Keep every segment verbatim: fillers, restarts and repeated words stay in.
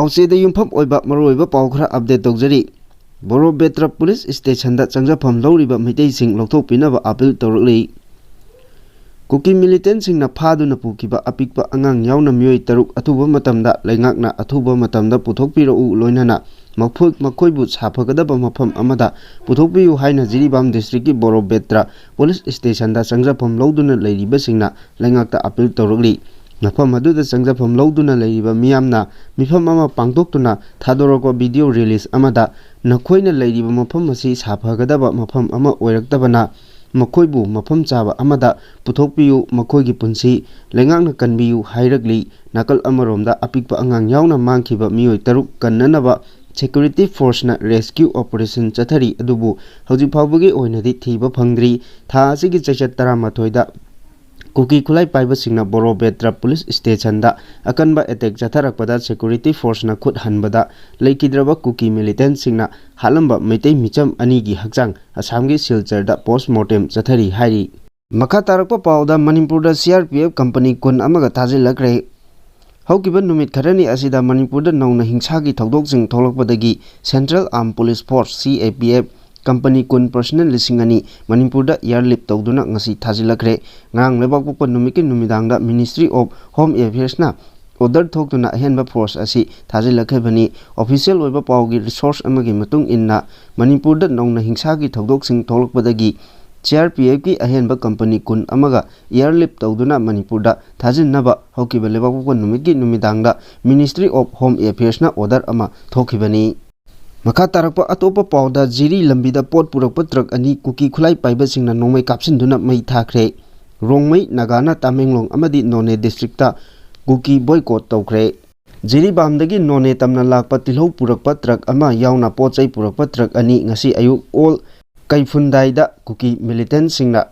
ꯄꯥꯎꯆꯦꯗ ꯌꯨꯝꯐꯝ ꯑꯣꯏꯕ ꯃꯔꯨꯑꯣꯏꯕ ꯄꯥꯎ ꯈꯔ ꯑꯞꯗꯦꯠ ꯇꯧꯖꯔꯤ꯫ ꯕꯣꯔꯣꯕꯦꯇ꯭ꯔ ꯄꯨꯂꯤꯁ ꯁ꯭ꯇꯦꯁꯟꯗ ꯆꯪꯖꯐꯝ ꯂꯧꯔꯤꯕ ꯃꯩꯇꯩꯁꯤꯡ ꯂꯧꯊꯣꯛꯄꯤꯅꯕ ꯑꯥꯄꯤꯜ ꯇꯧꯔꯛꯂꯤ꯫ ꯀꯨꯀꯤ ꯃꯤꯂꯤꯇꯦꯟꯁꯤꯡꯅ ꯐꯥꯗꯨꯅ ꯄꯨꯈꯤꯕ ꯑꯄꯤꯛꯄ ꯑꯉꯥꯡ ꯌꯥꯎꯅ ꯃꯤꯑꯣꯏ ꯇꯔꯨꯛ ꯑꯊꯨꯕ ꯃꯇꯝꯗ ꯂꯩꯉꯥꯛꯅ ꯑꯊꯨꯕ ꯃꯇꯝꯗ ꯄꯨꯊꯣꯛꯄꯤꯔꯛꯎ, ꯂꯣꯏꯅꯅ ꯃꯈꯣꯏ-, ꯃꯈꯣꯏꯕꯨ ꯁꯥꯐꯒꯗꯕ ꯃꯐꯝ ꯑꯃꯗ ꯄꯨꯊꯣꯛꯄꯤꯌꯨ ꯍꯥꯏꯅ ꯖꯤꯔꯤꯕꯥꯝ ꯗꯤꯁꯇ꯭ꯔꯤꯛꯀꯤ ꯕꯣꯔꯣꯕꯦꯇ꯭ꯔ ꯄꯨꯂꯤꯁ ꯁ꯭ꯇꯦꯁꯟꯗ ꯆꯪꯖꯐꯝ ꯂꯧꯗꯨꯅ ꯂꯩꯔꯤꯕꯁꯤꯡꯅ ꯂꯩꯉꯥꯛꯇ ꯑꯥꯄꯤꯜ ꯇꯧꯔꯛꯂꯤ꯫ ꯃꯐꯝ ꯑꯗꯨꯗ ꯆꯪꯖꯐꯝ ꯂꯧꯗꯨꯅ ꯂꯩꯔꯤꯕ ꯃꯤꯌꯥꯝꯅ ꯃꯤꯐꯝ ꯑꯃ ꯄꯥꯡꯊꯣꯛꯇꯨꯅ ꯊꯥꯗꯣꯔꯛꯄ ꯚꯤꯗꯤꯑꯣ ꯔꯤꯂꯤꯖ ꯑꯃꯗ ꯅꯈꯣꯏꯅ ꯂꯩꯔꯤꯕ ꯃꯐꯝ ꯑꯁꯤ ꯁꯥꯐꯒꯗꯕ ꯃꯐꯝ ꯑꯃ ꯑꯣꯏꯔꯛꯇꯕꯅ ꯃꯈꯣꯏꯕꯨ ꯃꯐꯝ ꯆꯥꯕ ꯑꯃꯗ ꯄꯨꯊꯣꯛꯄꯤꯌꯨ, ꯃꯈꯣꯏꯒꯤ ꯄꯨꯟꯁꯤ ꯂꯩꯉꯥꯛꯅ ꯀꯟꯕꯤꯌꯨ ꯍꯥꯏꯔꯛꯂꯤ꯫ ꯅꯥꯀꯜ ꯑꯃꯔꯣꯝꯗ ꯑꯄꯤꯛꯄ ꯑꯉꯥꯡ ꯌꯥꯎꯅ ꯃꯥꯡꯈꯤꯕ ꯃꯤꯑꯣꯏ ꯇꯔꯨꯛ ꯀꯟꯅꯅꯕ ꯁꯦꯀ꯭ꯌꯨꯔꯤꯇꯤ ꯐꯣꯔꯁꯅ ꯔꯦꯁꯀ꯭ꯌꯨ ꯑꯣꯄꯔꯦꯁꯟ ꯆꯠꯊꯔꯤ, ꯑꯗꯨꯕꯨ ꯍꯧꯖꯤꯛ ꯐꯥꯎꯕꯒꯤ ꯑꯣꯏꯅꯗꯤ ꯊꯤꯕ ꯐꯪꯗ꯭ꯔꯤ꯫ ꯊꯥ ꯑꯁꯤꯒꯤ ꯆꯩꯆꯠ ꯇꯔꯥꯃꯥꯊꯣꯏꯗ ꯀꯨꯀꯤ ꯈꯨꯠꯂꯥꯏ ꯄꯥꯏꯕꯁꯤꯡꯅ ꯕꯣꯔꯣꯕꯦꯇ꯭ꯔ ꯄꯨꯂꯤꯁ ꯁ꯭ꯇꯦꯁꯟꯗ ꯑꯀꯟꯕ ꯑꯦꯇꯦꯛ ꯆꯠꯊꯔꯛꯄꯗ ꯁꯦꯀ꯭ꯌꯨꯔꯤꯇꯤ ꯐꯣꯔꯁꯅ ꯈꯨꯠ ꯍꯟꯕꯗ ꯂꯩꯈꯤꯗ꯭ꯔꯕ ꯀꯨꯀꯤ ꯃꯤꯂꯤꯇꯦꯟꯁꯤꯡꯅ ꯍꯥꯠꯂꯝꯕ ꯃꯩꯇꯩ ꯃꯤꯆꯝ ꯑꯅꯤꯒꯤ ꯍꯛꯆꯥꯡ ꯑꯁꯥꯝꯒꯤ ꯁꯤꯜꯆꯔꯗ ꯄꯣꯁꯃꯣꯔꯇꯦꯝ ꯆꯠꯊꯔꯤ ꯍꯥꯏꯔꯤ꯫ ꯃꯈꯥ ꯇꯥꯔꯛꯄ ꯄꯥꯎꯗ ꯃꯅꯤꯄꯨꯔꯗ C R P F company ꯀꯨꯟ ꯑꯃꯒ ꯊꯥꯖꯤꯜꯂꯛꯈ꯭ꯔꯦ꯫ ꯍꯧꯈꯤꯕ ꯅꯨꯃꯤꯠ ꯈꯔꯅꯤ ꯑꯁꯤꯗ ꯃꯅꯤꯄꯨꯔꯗ ꯅꯧꯅ ꯍꯤꯡꯁꯥꯒꯤ ꯊꯧꯗꯣꯛꯁꯤꯡ ꯊꯣꯛꯂꯛꯄꯗꯒꯤ ꯁꯦꯟꯇ꯭ꯔꯦꯜ ꯑꯥꯔꯝ ꯄꯨꯂꯤꯁ ꯐꯣꯔꯁ, ꯁꯤ ꯑꯦ ꯄꯤ ꯑꯦꯐ, ꯀꯝꯄꯅꯤ ꯀꯨꯟ ꯄꯔꯁꯅꯦꯜ ꯂꯤꯁꯤꯡ ꯑꯅꯤ ꯃꯅꯤꯄꯨꯔꯗ ꯏꯌꯥꯔ ꯂꯤꯐ ꯇꯧꯗꯨꯅ ꯉꯁꯤ ꯊꯥꯖꯤꯜꯂꯛꯈ꯭ꯔꯦ꯫ ꯉꯔꯥꯡ ꯂꯩꯕꯥꯛꯄꯣꯛꯄ ꯅꯨꯃꯤꯠꯀꯤ ꯅꯨꯃꯤꯗꯥꯡꯗ ꯃꯤꯅꯤꯁꯇ꯭ꯔꯤ ꯑꯣꯐ ꯍꯣꯝ ꯑꯦꯐꯤꯌꯔꯁꯅ ꯑꯣꯔꯗꯔ ꯊꯣꯛꯇꯨꯅ ꯑꯍꯦꯟꯕ ꯐꯣꯔꯁ ꯑꯁꯤ ꯊꯥꯖꯤꯜꯂꯛꯈꯤꯕꯅꯤ꯫ ꯑꯣꯐꯤꯁꯤꯌꯦꯜ ꯑꯣꯏꯕ ꯄꯥꯎꯒꯤ ꯔꯤꯁꯣꯔꯁ ꯑꯃꯒꯤ ꯃꯇꯨꯡ ꯏꯟꯅ, ꯃꯅꯤꯄꯨꯔꯗ ꯅꯧꯅ ꯍꯤꯡꯁꯥꯒꯤ ꯊꯧꯗꯣꯛꯁꯤꯡ ꯊꯣꯛꯂꯛꯄꯗꯒꯤ ꯁꯤ ꯑꯥꯔ ꯄꯤ ꯑꯦꯐꯀꯤ ꯑꯍꯦꯟꯕ ꯀꯝꯄꯅꯤ ꯀꯨꯟ ꯑꯃꯒ ꯏꯌꯥꯔ ꯂꯤꯐ ꯇꯧꯗꯨꯅ ꯃꯅꯤꯄꯨꯔꯗ ꯊꯥꯖꯤꯟꯅꯕ ꯍꯧꯈꯤꯕ ꯂꯩꯕꯥꯛꯄꯣꯛꯄ ꯅꯨꯃꯤꯠꯀꯤ ꯅꯨꯃꯤꯗꯥꯡꯗ ꯃꯤꯅꯤꯁꯇ꯭ꯔꯤ ꯑꯣꯐ ꯍꯣꯝ ꯑꯦꯐꯤꯌꯔꯁꯅ ꯑꯣꯔꯗꯔ ꯑꯃ ꯊꯣꯛꯈꯤꯕꯅꯤ꯫ ꯃꯈꯥ ꯇꯥꯔꯛꯄ ꯑꯇꯣꯞꯄ ꯄꯥꯎꯗ, ꯖꯤꯔꯤ ꯂꯝꯕꯤꯗ ꯄꯣꯠ ꯄꯨꯔꯛꯄ ꯇ꯭ꯔꯛ ꯑꯅꯤ ꯀꯨꯀꯤ ꯈꯨꯠꯂꯥꯏ ꯄꯥꯏꯕꯁꯤꯡꯅ ꯅꯣꯡꯃꯩ ꯀꯥꯞꯁꯤꯟꯗꯨꯅ ꯃꯩ ꯊꯥꯈ꯭ꯔꯦ꯫ ꯔꯣꯡꯃꯩ ꯅꯥꯒꯥꯅ ꯇꯃꯦꯡꯂꯣꯡ ꯑꯃꯗꯤ ꯅꯣꯅꯦ ꯗꯤꯁꯇ꯭ꯔꯤꯛꯇ ꯀꯨꯀꯤ ꯕꯣꯏꯀꯣꯠ ꯇꯧꯈ꯭ꯔꯦ꯫ ꯖꯤꯔꯤꯕꯥꯝꯗꯒꯤ ꯅꯣꯅꯦ ꯇꯝꯅ ꯂꯥꯛꯄ ꯇꯤꯜꯍꯧ ꯄꯨꯔꯛꯄ ꯇ꯭ꯔꯛ ꯑꯃ ꯌꯥꯎꯅ ꯄꯣꯠ ꯆꯩ ꯄꯨꯔꯛꯄ ꯇ꯭ꯔꯛ ꯑꯅꯤ ꯉꯁꯤ ꯑꯌꯨꯛ ꯑꯣꯜ ꯀꯩꯐꯨꯟꯗꯥꯏꯗ ꯀꯨꯀꯤ ꯃꯤꯂꯤꯇꯦꯟꯁꯤꯡꯅ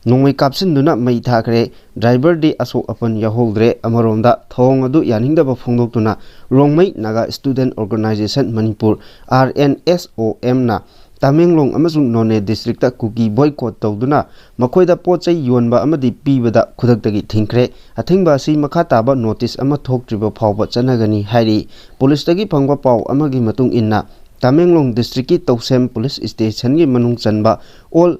ꯅꯣꯡꯃꯩ ꯀꯥꯞꯁꯤꯟꯗꯨꯅ ꯃꯩ ꯊꯥꯈ꯭ꯔꯦ꯫ ꯗ꯭ꯔꯥꯏꯚꯔꯗꯤ ꯑꯁꯣꯛ ꯑꯄꯟ ꯌꯥꯎꯍꯧꯗ꯭ꯔꯦ꯫ ꯑꯃꯔꯣꯝꯗ, ꯊꯧꯑꯣꯡ ꯑꯗꯨ ꯌꯥꯅꯤꯡꯗꯕ ꯐꯣꯡꯗꯣꯛꯇꯨꯅ Rongmei Naga student organisation Manipur, R N S O ꯑꯦꯝꯅ ꯇꯃꯦꯡꯂꯣꯡ ꯑꯃꯁꯨꯡ ꯅꯣꯅꯦ ꯗꯤꯁꯇ꯭ꯔꯤꯛꯇ ꯀꯨꯀꯤ ꯕꯣꯏꯀꯣꯠ ꯇꯧꯗꯨꯅ ꯃꯈꯣꯏꯗ ꯄꯣꯠ ꯆꯩ ꯌꯣꯟꯕ ꯑꯃꯗꯤ ꯄꯤꯕꯗ ꯈꯨꯗꯛꯇꯒꯤ ꯊꯤꯡꯈ꯭ꯔꯦ꯫ ꯑꯊꯤꯡꯕ ꯑꯁꯤ ꯃꯈꯥ ꯇꯥꯕ ꯅꯣꯇꯤꯁ ꯑꯃ ꯊꯣꯛꯇ꯭ꯔꯤꯕ ꯐꯥꯎꯕ ꯆꯠꯅꯒꯅꯤ ꯍꯥꯏꯔꯤ꯫ ꯄꯨꯂꯤꯁꯇꯒꯤ ꯐꯪꯕ ꯄꯥꯎ ꯑꯃꯒꯤ ꯃꯇꯨꯡ ꯏꯟꯅ, ꯇꯃꯦꯡꯂꯣꯡ ꯗꯤꯁꯇ꯭ꯔꯤꯛꯀꯤ ꯇꯧꯁꯦꯝ ꯄꯨꯂꯤꯁ ꯁ꯭ꯇꯦꯁꯟꯒꯤ ꯃꯅꯨꯡ ꯆꯟꯕ ꯑꯣꯜ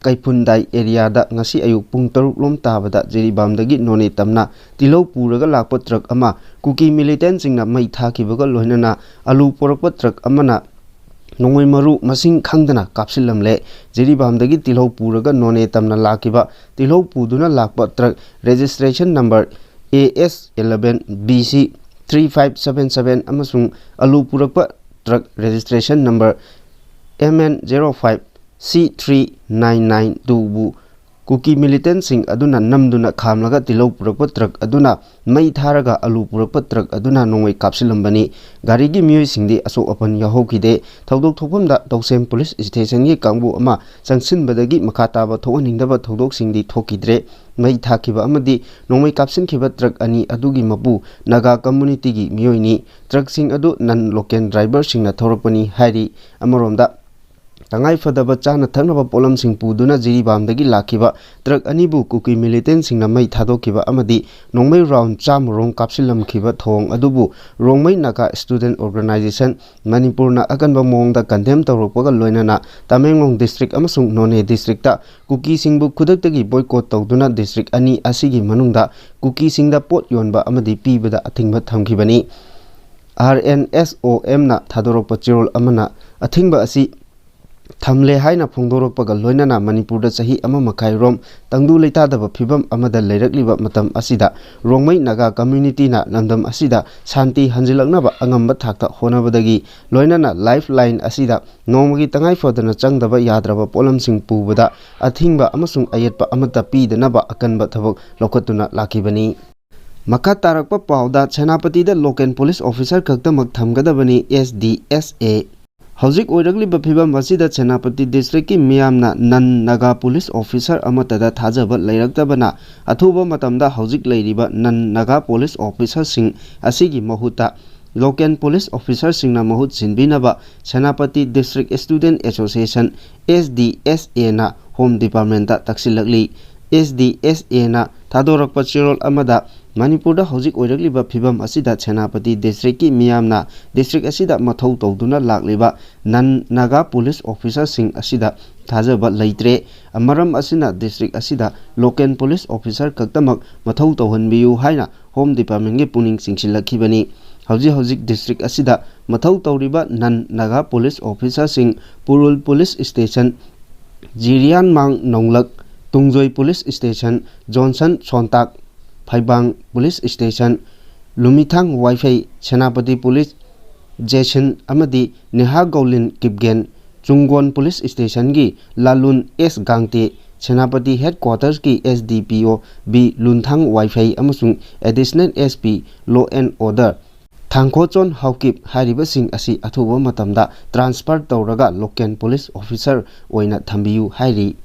ꯀꯩꯐꯨꯟꯗꯥꯏ ꯑꯦꯔꯤꯌꯥꯗ ꯉꯁꯤ ꯑꯌꯨꯛ ꯄꯨꯡ ꯇꯔꯨꯛ ꯂꯣꯝ ꯇꯥꯕꯗ ꯖꯤꯔꯤꯕꯥꯝꯗꯒꯤ ꯅꯣꯅꯦ ꯇꯝꯅ ꯇꯤꯜꯍꯧ ꯄꯨꯔꯒ ꯂꯥꯛꯄ ꯇ꯭ꯔꯛ ꯑꯃ ꯀꯨꯀꯤ ꯃꯤꯂꯤꯇꯦꯟꯁꯤꯡꯅ ꯃꯩ ꯊꯥꯈꯤꯕꯒ ꯂꯣꯏꯅꯅ ꯑꯂꯨ ꯄꯨꯔꯛꯄ ꯇ꯭ꯔꯛ ꯑꯃꯅ ꯅꯣꯡꯃꯩ ꯃꯔꯨ ꯃꯁꯤꯡ ꯈꯪꯗꯅ ꯀꯥꯞꯁꯤꯜꯂꯝꯂꯦ꯫ ꯖꯤꯔꯤꯕꯥꯝꯗꯒꯤ ꯇꯤꯜꯍꯧ ꯄꯨꯔꯒ ꯅꯣꯅꯦ ꯇꯝꯅ ꯂꯥꯛꯈꯤꯕ ꯇꯤꯜꯍꯧ ꯄꯨꯗꯨꯅ ꯂꯥꯛꯄ truck registration number A S eleven B C three five seven seven ꯑꯃꯁꯨꯡ ꯑꯂꯨ ꯄꯨꯔꯛꯄ truck registration number M N zero five C three nine nine two ꯕꯨ ꯀꯨꯀꯤ ꯃꯤꯂꯤꯇꯦꯟꯁꯤꯡ ꯑꯗꯨꯅ ꯅꯝꯗꯨꯅ ꯈꯥꯝꯂꯒ ꯇꯤꯜꯍꯧ ꯄꯨꯔꯛꯄ ꯇ꯭ꯔꯛ ꯑꯗꯨꯅ ꯃꯩ ꯊꯥꯔꯒ ꯑꯂꯨ ꯄꯨꯔꯛꯄ ꯇ꯭ꯔꯛ ꯑꯗꯨꯅ ꯅꯣꯡꯃꯩ ꯀꯥꯞꯁꯤꯜꯂꯝꯕꯅꯤ꯫ ꯒꯥꯔꯤꯒꯤ ꯃꯤꯑꯣꯏꯁꯤꯡꯗꯤ ꯑꯁꯣꯛ ꯑꯄꯟ ꯌꯥꯎꯍꯧꯈꯤꯗꯦ꯫ ꯊꯧꯗꯣꯛ ꯊꯣꯛꯐꯝꯗ ꯇꯧꯁꯦꯝ ꯄꯨꯂꯤꯁ ꯁ꯭ꯇꯦꯁꯟꯒꯤ ꯀꯥꯡꯕꯨ ꯑꯃ ꯆꯪꯁꯤꯟꯕꯗꯒꯤ ꯃꯈꯥ ꯇꯥꯕ ꯊꯣꯛꯍꯟꯅꯤꯡꯗꯕ ꯊꯧꯗꯣꯛꯁꯤꯡꯗꯤ ꯊꯣꯛꯈꯤꯗ꯭ꯔꯦ꯫ ꯃꯩ ꯊꯥꯈꯤꯕ ꯑꯃꯗꯤ ꯅꯣꯡꯃꯩ ꯀꯥꯞꯁꯤꯟꯈꯤꯕ ꯇ꯭ꯔꯛ ꯑꯅꯤ ꯑꯗꯨꯒꯤ ꯃꯄꯨ ꯅꯥꯒꯥ ꯀꯝꯃꯨꯅꯤꯇꯤꯒꯤ ꯃꯤꯑꯣꯏꯅꯤ꯫ ꯇ꯭ꯔꯛꯁꯤꯡ ꯑꯗꯨ ꯅꯟ ꯂꯣꯀꯦꯜ ꯗ꯭ꯔꯥꯏꯚꯔꯁꯤꯡꯅ ꯊꯧꯔꯛꯄꯅꯤ ꯍꯥꯏꯔꯤ꯫ ꯑꯃꯔꯣꯝꯗ, ꯇꯉꯥꯏ ꯐꯗꯕ ꯆꯥꯅ ꯊꯛꯅꯕ ꯄꯣꯠꯂꯝꯁꯤꯡ ꯄꯨꯗꯨꯅ ꯖꯤꯔꯤꯕꯥꯝꯗꯒꯤ ꯂꯥꯛꯈꯤꯕ ꯇ꯭ꯔꯛ ꯑꯅꯤꯕꯨ ꯀꯨꯀꯤ ꯃꯤꯂꯤꯇꯦꯟꯁꯤꯡꯅ ꯃꯩ ꯊꯥꯗꯣꯛꯈꯤꯕ ꯑꯃꯗꯤ ꯅꯣꯡꯃꯩ ꯔꯥꯎꯟ ꯆꯥꯝꯃ ꯔꯣꯝ ꯀꯥꯞꯁꯤꯜꯂꯝꯈꯤꯕ ꯊꯧꯑꯣꯡ ꯑꯗꯨꯕꯨ ꯔꯣꯡꯃꯩ ꯅꯥꯒꯥ ꯁ꯭ꯇꯨꯗꯦꯟꯠ ꯑꯣꯔꯒꯅꯥꯏꯖꯦꯁꯟ ꯃꯅꯤꯄꯨꯔꯅ ꯑꯀꯟꯕ ꯃꯑꯣꯡꯗ ꯀꯟꯗꯦꯝ ꯇꯧꯔꯛꯄꯒ ꯂꯣꯏꯅꯅ ꯇꯃꯦꯡꯂꯣꯡ ꯗꯤꯁꯇ꯭ꯔꯤꯛ ꯑꯃꯁꯨꯡ ꯅꯣꯅꯦ ꯗꯤꯁꯇ꯭ꯔꯤꯛꯇ ꯀꯨꯀꯤꯁꯤꯡꯕꯨ ꯈꯨꯗꯛꯇꯒꯤ ꯕꯣꯏꯀꯣꯠ ꯇꯧꯗꯨꯅ ꯗꯤꯁꯇ꯭ꯔꯤꯛ ꯑꯅꯤ ꯑꯁꯤꯒꯤ ꯃꯅꯨꯡꯗ ꯀꯨꯀꯤꯁꯤꯡꯗ ꯄꯣꯠ ꯌꯣꯟꯕ ꯑꯃꯗꯤ ꯄꯤꯕꯗ ꯑꯊꯤꯡꯕ ꯊꯝꯈꯤꯕꯅꯤ꯫ ꯑꯥꯔ ꯑꯦꯟ ꯑꯦꯁ ꯑꯣ ꯑꯦꯝꯅ ꯊꯥꯗꯣꯔꯛꯄ ꯆꯦꯔꯣꯜ ꯑꯃꯅ ꯑꯊꯤꯡꯕ ꯑꯁꯤ ꯊꯝꯂꯦ ꯍꯥꯏꯅ ꯐꯣꯡꯗꯣꯔꯛꯄꯒ ꯂꯣꯏꯅꯅ ꯃꯅꯤꯄꯨꯔꯗ ꯆꯍꯤ ꯑꯃ ꯃꯈꯥꯏ ꯔꯣꯝ ꯇꯪꯗꯨ ꯂꯩꯇꯥꯗꯕ ꯐꯤꯕꯝ ꯑꯃꯗ ꯂꯩꯔꯛꯂꯤꯕ ꯃꯇꯝ ꯑꯁꯤꯗ ꯔꯣꯡꯃꯩ ꯅꯥꯒꯥ ꯀꯝꯃ꯭ꯌꯨꯅꯤꯇꯤꯅ ꯂꯝꯗꯝ ꯑꯁꯤꯗ ꯁꯥꯟꯇꯤ ꯍꯟꯖꯤꯜꯂꯛꯅꯕ ꯑꯉꯝꯕ ꯊꯥꯛꯇ ꯍꯣꯠꯅꯕꯗꯒꯤ ꯂꯣꯏꯅꯅ ꯂꯥꯏꯐ ꯂꯥꯏꯟ ꯑꯁꯤꯗ ꯅꯣꯡꯃꯒꯤ ꯇꯉꯥꯏ ꯐꯗꯅ ꯆꯪꯗꯕ ꯌꯥꯗ꯭ꯔꯕ ꯄꯣꯠꯂꯝꯁꯤꯡ ꯄꯨꯕꯗ ꯑꯊꯤꯡꯕ ꯑꯃꯁꯨꯡ ꯑꯌꯦꯠꯄ ꯑꯃꯠꯇ ꯄꯤꯗꯅꯕ ꯑꯀꯟꯕ ꯊꯕꯛ ꯂꯧꯈꯠꯇꯨꯅ ꯂꯥꯛꯈꯤꯕꯅꯤ꯫ ꯃꯈꯥ ꯇꯥꯔꯛꯄ ꯄꯥꯎꯗ, ꯁꯦꯅꯥꯄꯇꯤꯗ ꯂꯣꯀꯦꯜ ꯄꯨꯂꯤꯁ ꯑꯣꯐꯤꯁꯥꯔ ꯈꯛꯇꯃꯛ ꯊꯝꯒꯗꯕꯅꯤ, ꯑꯦꯁ ꯗꯤ ꯑꯦꯁ ꯑꯦ꯫ ꯍꯧꯖꯤꯛ ꯑꯣꯏꯔꯛꯂꯤꯕ ꯐꯤꯕꯝ ꯑꯁꯤꯗ ꯁꯦꯅꯥꯄꯇꯤ ꯗꯤꯁꯇ꯭ꯔꯤꯛꯀꯤ ꯃꯤꯌꯥꯝꯅ ꯅꯟ ꯅꯥꯒꯥ ꯄꯨꯂꯤꯁ ꯑꯣꯐꯤꯁꯥꯔ ꯑꯃꯠꯇꯗ ꯊꯥꯖꯕ ꯂꯩꯔꯛꯇꯕꯅ ꯑꯊꯨꯕ ꯃꯇꯝꯗ ꯍꯧꯖꯤꯛ ꯂꯩꯔꯤꯕ ꯅꯟ ꯅꯥꯒꯥ ꯄꯨꯂꯤꯁ ꯑꯣꯐꯤꯁꯥꯔꯁꯤꯡ ꯑꯁꯤꯒꯤ ꯃꯍꯨꯠꯇ ꯂꯣꯀꯦꯜ ꯄꯨꯂꯤꯁ ꯑꯣꯐꯤꯁꯥꯔꯁꯤꯡꯅ ꯃꯍꯨꯠ ꯁꯤꯟꯕꯤꯅꯕ Senapati district student association, S D S N home department ꯇꯛꯁꯤꯜꯂꯛꯂꯤ꯫ ꯑꯦꯁ ꯗꯤ ꯑꯦꯁ ꯑꯦꯅ ꯊꯥꯗꯣꯔꯛꯄ ꯆꯦꯔꯣꯜ ꯑꯃꯗ, ꯃꯅꯤꯄꯨꯔꯗ ꯍꯧꯖꯤꯛ ꯑꯣꯏꯔꯛꯂꯤꯕ ꯐꯤꯕꯝ ꯑꯁꯤꯗ ꯁꯦꯅꯥꯄꯇꯤ ꯗꯤꯁꯇ꯭ꯔꯤꯛꯀꯤ ꯃꯤꯌꯥꯝꯅ ꯗꯤꯁꯇ꯭ꯔꯤꯛ ꯑꯁꯤꯗ ꯃꯊꯧ ꯇꯧꯗꯨꯅ ꯂꯥꯛꯂꯤꯕ ꯅꯟ ꯅꯥꯒꯥ ꯄꯨꯂꯤꯁ ꯑꯣꯐꯤꯁꯥꯔꯁꯤꯡ ꯑꯁꯤꯗ ꯊꯥꯖꯕ ꯂꯩꯇ꯭ꯔꯦ꯫ ꯃꯔꯝ ꯑꯁꯤꯅ ꯗꯤꯁꯇ꯭ꯔꯤꯛ ꯑꯁꯤꯗ ꯂꯣꯀꯦꯜ ꯄꯨꯂꯤꯁ ꯑꯣꯐꯤꯁꯥꯔ ꯈꯛꯇꯃꯛ ꯃꯊꯧ ꯇꯧꯍꯟꯕꯤꯌꯨ ꯍꯥꯏꯅ ꯍꯣꯝ ꯗꯤꯄꯥꯔꯠꯃꯦꯟꯒꯤ ꯄꯨꯛꯅꯤꯡ ꯆꯤꯡꯁꯤꯜꯂꯛꯈꯤꯕꯅꯤ꯫ ꯍꯧꯖꯤꯛ ꯍꯧꯖꯤꯛ ꯗꯤꯁꯇ꯭ꯔꯤꯛ ꯑꯁꯤꯗ ꯃꯊꯧ ꯇꯧꯔꯤꯕ ꯅꯟ ꯅꯥꯒꯥ ꯄꯨꯂꯤꯁ ꯑꯣꯐꯤꯁꯥꯔꯁꯤꯡ Purul police station, Jiriyanmang Nonglak, Tungjoy police station, Johnson Sontak, Phaibung police station, Lumithang Waiphei, Senapati police station ꯑꯃꯗꯤ ꯅꯦꯍꯥ ꯒꯧꯂꯤꯟ ꯀꯤꯞꯒꯦꯟ, ꯆꯨꯡꯒꯣꯟ ꯄꯨꯂꯤꯁ ꯁ꯭ꯇꯦꯁꯟꯒꯤ ꯂꯥꯂꯨꯟ ꯑꯦꯁ ꯒꯥꯡꯇꯦ, ꯁꯦꯅꯥꯄꯇꯤ ꯍꯦꯗꯀ꯭ꯋꯥꯇꯔꯁꯀꯤ S D P O B Lunthang Waiphei ꯑꯃꯁꯨꯡ additional S P law and order Thangkhochon Haokip ꯍꯥꯏꯔꯤꯕꯁꯤꯡ ꯑꯁꯤ ꯑꯊꯨꯕ ꯃꯇꯝꯗ ꯇ꯭ꯔꯥꯟꯁꯐꯔ ꯇꯧꯔꯒ ꯂꯣꯀꯦꯜ ꯄꯨꯂꯤꯁ ꯑꯣꯐꯤꯁꯥꯔ ꯑꯣꯏꯅ ꯊꯝꯕꯤꯌꯨ ꯍꯥꯏꯔꯤ꯫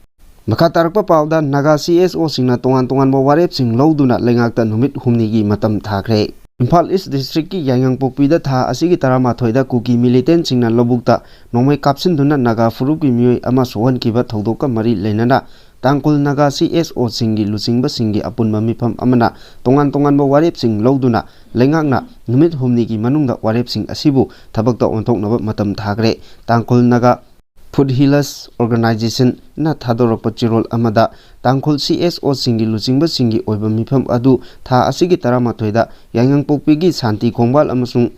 ꯃꯈꯥ ꯇꯥꯔꯛꯄ ꯄꯥꯎꯗ, ꯅꯥꯒꯥ ꯁꯤ ꯑꯦꯁ ꯑꯣꯁꯤꯡꯅ ꯇꯣꯉꯥꯟ ꯇꯣꯉꯥꯟꯕ ꯋꯥꯔꯦꯞꯁꯤꯡ ꯂꯧꯗꯨꯅ ꯂꯩꯉꯥꯛꯇ ꯅꯨꯃꯤꯠ ꯍꯨꯝꯅꯤꯒꯤ ꯃꯇꯝ ꯊꯥꯈ꯭ꯔꯦ꯫ ꯏꯝꯐꯥꯜ ꯏꯁ ꯗꯤꯁꯇ꯭ꯔꯤꯛꯀꯤ ꯌꯥꯏꯉꯪꯄꯣꯛꯄꯤꯗ ꯊꯥ ꯑꯁꯤꯒꯤ ꯇꯔꯥꯃꯥꯊꯣꯏꯗ ꯀꯨꯀꯤ ꯃꯤꯂꯤꯇꯦꯟꯁꯤꯡꯅ ꯂꯧꯕꯨꯛꯇ ꯅꯣꯡꯃꯩ ꯀꯥꯞꯁꯤꯟꯗꯨꯅ ꯅꯥꯒꯥ ꯐꯨꯔꯨꯞꯀꯤ ꯃꯤꯑꯣꯏ ꯑꯃ ꯁꯣꯛꯍꯟꯈꯤꯕ ꯊꯧꯗꯣꯛꯀ ꯃꯔꯤ ꯂꯩꯅꯅ ꯇꯥꯡꯈꯨꯜ ꯅꯥꯒꯥ ꯁꯤ ꯑꯦꯁ ꯑꯣꯁꯤꯡꯒꯤ ꯂꯨꯆꯤꯡꯕꯁꯤꯡꯒꯤ ꯑꯄꯨꯟꯕ ꯃꯤꯐꯝ ꯑꯃꯅ ꯇꯣꯉꯥꯟ ꯇꯣꯉꯥꯟꯕ ꯋꯥꯔꯦꯞꯁꯤꯡ ꯂꯧꯗꯨꯅ ꯂꯩꯉꯥꯛꯅ ꯅꯨꯃꯤꯠ ꯍꯨꯝꯅꯤꯒꯤ ꯃꯅꯨꯡꯗ ꯋꯥꯔꯦꯞꯁꯤꯡ ꯑꯁꯤꯕꯨ ꯊꯕꯛꯇ ꯑꯣꯟꯊꯣꯛꯅꯕ ꯃꯇꯝ ꯊꯥꯈ꯭ꯔꯦ꯫ ꯇꯥꯡꯈꯨꯜ ꯅꯥꯒꯥ ꯐꯨꯠ ꯍꯤꯂꯔꯁ ꯑꯣꯔꯒꯅꯥꯏꯖꯦꯁꯟꯅ ꯊꯥꯗꯣꯔꯛꯄ ꯆꯦꯔꯣꯜ ꯑꯃꯗ, ꯇꯥꯡꯈꯨꯜ ꯁꯤ ꯑꯦꯁ ꯑꯣꯁꯤꯡꯒꯤ ꯂꯨꯆꯤꯡꯕꯁꯤꯡꯒꯤ ꯑꯣꯏꯕ ꯃꯤꯐꯝ ꯑꯗꯨ ꯊꯥ ꯑꯁꯤꯒꯤ ꯇꯔꯥꯃꯥꯊꯣꯏꯗ ꯌꯥꯏꯉꯪꯄꯣꯛꯄꯤꯒꯤ ꯁꯥꯟꯇꯤ ꯈꯣꯡꯕꯥꯜ ꯑꯃꯁꯨꯡ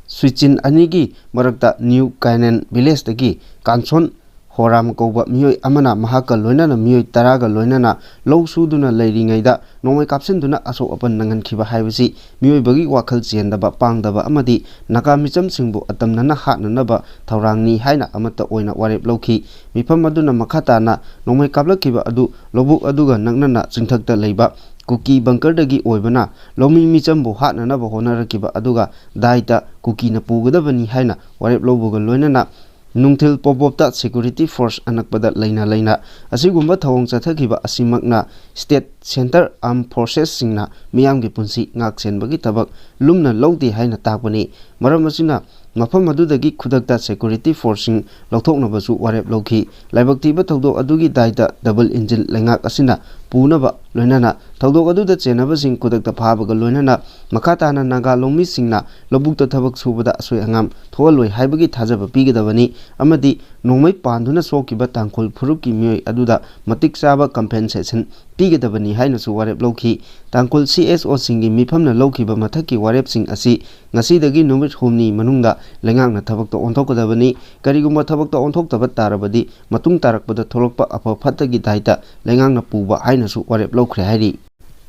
ꯁ꯭ꯋꯤꯆꯤꯟ ꯑꯅꯤꯒꯤ ꯃꯔꯛꯇ ꯅ꯭ꯌꯨ ꯀꯥꯏꯅꯦꯟ ꯚꯤꯂꯦꯖꯇꯒꯤ ꯀꯥꯟꯁꯣꯟ ꯍꯣꯔꯥꯝ ꯀꯧꯕ ꯃꯤꯑꯣꯏ ꯑꯃꯅ ꯃꯍꯥꯛꯀ ꯂꯣꯏꯅꯅ ꯃꯤꯑꯣꯏ ꯇꯔꯥꯒ ꯂꯣꯏꯅꯅ ꯂꯧ ꯁꯨꯗꯨꯅ ꯂꯩꯔꯤꯉꯩꯗ ꯅꯣꯡꯃꯩ ꯀꯥꯞꯁꯤꯟꯗꯨꯅ ꯑꯁꯣꯛ ꯑꯄꯟ ꯅꯪꯍꯟꯈꯤꯕ ꯍꯥꯏꯕꯁꯤ ꯃꯤꯑꯣꯏꯕꯒꯤ ꯋꯥꯈꯜ ꯆꯦꯟꯗꯕ, ꯄꯥꯡꯗꯕ ꯑꯃꯗꯤ ꯅꯥꯒꯥ ꯃꯤꯆꯝꯁꯤꯡꯕꯨ ꯑꯇꯝꯅꯅ ꯍꯥꯠꯅꯅꯕ ꯊꯧꯔꯥꯡꯅꯤ ꯍꯥꯏꯅ ꯑꯃꯠꯇ ꯑꯣꯏꯅ ꯋꯥꯔꯦꯞ ꯂꯧꯈꯤ꯫ ꯃꯤꯐꯝ ꯑꯗꯨꯅ ꯃꯈꯥ ꯇꯥꯅ ꯅꯣꯡꯃꯩ ꯀꯥꯞꯂꯛꯈꯤꯕ ꯑꯗꯨ ꯂꯧꯕꯨꯛ ꯑꯗꯨꯒ ꯅꯛꯅꯅ ꯆꯤꯡꯊꯛꯇ ꯂꯩꯕ ꯀꯨꯀꯤ ꯕꯪꯀꯔꯗꯒꯤ ꯑꯣꯏꯕꯅ ꯂꯧꯃꯤ ꯃꯤꯆꯝꯕꯨ ꯍꯥꯠꯅꯅꯕ ꯍꯣꯠꯅꯔꯛꯈꯤꯕ ꯑꯗꯨꯒ ꯗꯥꯏꯇ ꯀꯨꯀꯤꯅ ꯄꯨꯒꯗꯕꯅꯤ ꯍꯥꯏꯅ ꯋꯥꯔꯦꯞ ꯂꯧꯕꯒ ꯂꯣꯏꯅꯅ ꯅꯨꯡꯊꯤꯜ ꯄꯣꯞ ꯄꯣꯞꯇ security force ꯑꯅꯛꯄꯗ ꯂꯩꯅ ꯂꯩꯅ ꯑꯁꯤꯒꯨꯝꯕ ꯊꯧꯑꯣꯡ ꯆꯠꯊꯈꯤꯕ ꯑꯁꯤꯃꯛꯅ state centre armed forcesꯁꯤꯡꯅ ꯃꯤꯌꯥꯝꯒꯤ ꯄꯨꯟꯁꯤ ꯉꯥꯛ ꯁꯦꯟꯕꯒꯤ ꯊꯕꯛ ꯂꯨꯝꯅ ꯂꯧꯗꯦ ꯍꯥꯏꯅ ꯇꯥꯛꯄꯅꯤ꯫ ꯃꯔꯝ ꯑꯁꯤꯅ ꯃꯐꯝ ꯑꯗꯨꯗꯒꯤ ꯈꯨꯗꯛꯇ security forceꯁꯤꯡ ꯂꯧꯊꯣꯛꯅꯕꯁꯨ ꯋꯥꯔꯦꯞ ꯂꯧꯈꯤ꯫ ꯂꯥꯏꯕꯛ ꯊꯤꯕ ꯊꯧꯗꯣꯛ ꯑꯗꯨꯒꯤ ꯗꯥꯏꯇ double engine ꯂꯩꯉꯥꯛ ꯑꯁꯤꯅ ꯄꯨꯅꯕ ꯂꯣꯏꯅꯅ ꯊꯧꯗꯣꯛ ꯑꯗꯨꯗ ꯆꯦꯟꯅꯕꯁꯤꯡ ꯈꯨꯗꯛꯇ ꯐꯥꯕꯒ ꯂꯣꯏꯅꯅ ꯃꯈꯥ ꯇꯥꯅ ꯅꯥꯒꯥ ꯂꯧꯃꯤꯁꯤꯡꯅ ꯂꯧꯕꯨꯛꯇ ꯊꯕꯛ ꯁꯨꯕꯗ ꯑꯁꯣꯏ ꯑꯉꯥꯝ ꯊꯣꯛꯍꯜꯂꯣꯏ ꯍꯥꯏꯕꯒꯤ ꯊꯥꯖꯕ ꯄꯤꯒꯗꯕꯅꯤ ꯑꯃꯗꯤ ꯅꯣꯡꯃꯩ ꯄꯥꯟꯗꯨꯅ ꯁꯣꯛꯈꯤꯕ ꯇꯥꯡꯈꯨꯜ ꯐꯨꯔꯨꯞꯀꯤ ꯃꯤꯑꯣꯏ ꯑꯗꯨꯗ ꯃꯇꯤꯛ ꯆꯥꯕ compensation ꯄꯤꯒꯗꯕꯅꯤ ꯍꯥꯏꯅꯁꯨ ꯋꯥꯔꯦꯞ ꯂꯧꯈꯤ꯫ ꯇꯥꯡꯈꯨꯜ CSOꯁꯤꯡꯒꯤ ꯃꯤꯐꯝꯅ ꯂꯧꯈꯤꯕ ꯃꯊꯛꯀꯤ ꯋꯥꯔꯦꯞꯁꯤꯡ ꯑꯁꯤ ꯉꯁꯤꯗꯒꯤ ꯅꯨꯃꯤꯠ ꯍꯨꯝꯅꯤ ꯃꯅꯨꯡꯗ ꯂꯩꯉꯥꯛꯅ ꯊꯕꯛꯇ ꯑꯣꯟꯊꯣꯛꯀꯗꯕꯅꯤ꯫ ꯀꯔꯤꯒꯨꯝꯕ ꯊꯕꯛꯇ ꯑꯣꯟꯊꯣꯛꯇꯕ ꯇꯥꯔꯕꯗꯤ ꯃꯇꯨꯡ ꯇꯥꯔꯛꯄꯗ ꯊꯣꯛꯂꯛꯄ ꯑꯐ ꯐꯠꯇꯒꯤ ꯗꯥꯏꯇ ꯂꯩꯉꯥꯛꯅ ꯄꯨꯕ ꯍꯥꯏꯅꯁꯨ ꯋꯥꯔꯦꯞ ꯂꯧꯈ꯭ꯔꯦ ꯍꯥꯏꯔꯤ꯫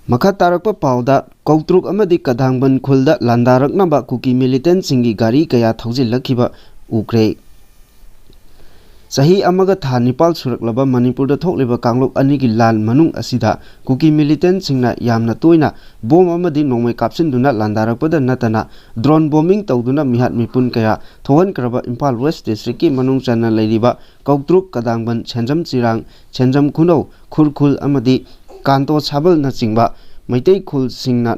ꯃꯈꯥ ꯇꯥꯔꯛꯄ ꯄꯥꯎꯗ, ꯀꯧꯇ꯭ꯔꯨꯛ ꯑꯃꯗꯤ ꯀꯗꯥꯡꯕꯟ ꯈꯨꯜꯗ ꯂꯥꯟꯗꯥꯔꯛꯅꯕ ꯀꯨꯀꯤ militantꯁꯤꯡꯒꯤ ꯒꯥꯔꯤ ꯀꯌꯥ ꯊꯧꯖꯤꯜꯂꯛꯈꯤꯕ ꯎꯈ꯭ꯔꯦ꯫ ꯆꯍꯤ ꯑꯃꯒ ꯊꯥ ꯅꯤꯄꯥꯜ ꯁꯨꯔꯛꯂꯕ ꯃꯅꯤꯄꯨꯔꯗ ꯊꯣꯛꯂꯤꯕ ꯀꯥꯡꯂꯨꯞ ꯑꯅꯤꯒꯤ ꯂꯥꯟ ꯃꯅꯨꯡ ꯑꯁꯤꯗ ꯀꯨꯀꯤ militantꯁꯤꯡꯅ ꯌꯥꯝꯅ ꯇꯣꯏꯅ ꯕꯣꯝ ꯑꯃꯗꯤ ꯅꯣꯡꯃꯩ ꯀꯥꯞꯁꯤꯟꯗꯨꯅ ꯂꯥꯟꯗꯥꯔꯛꯄꯗ ꯅꯠꯇꯅ drone bombing ꯇꯧꯗꯨꯅ ꯃꯤꯍꯥꯠ ꯃꯤꯄꯨꯟ ꯀꯌꯥ ꯊꯣꯛꯍꯟꯈ꯭ꯔꯕ ꯏꯝꯐꯥꯜ West Districtꯀꯤ ꯃꯅꯨꯡ ꯆꯟꯅ ꯂꯩꯔꯤꯕ ꯀꯧꯇ꯭ꯔꯨꯛ, ꯀꯗꯥꯡꯕꯟ, ꯁꯦꯟꯖꯝ ꯆꯤꯔꯥꯡ, ꯁꯦꯟꯖꯝ ꯈꯨꯅꯧ, ꯈꯨꯔꯈꯨꯜ ꯑꯃꯗꯤ ꯀꯥꯟꯇꯣ ꯁꯥꯕꯜꯅꯆꯤꯡꯕ ꯃꯩꯇꯩ ꯈꯨꯜꯁꯤꯡꯅ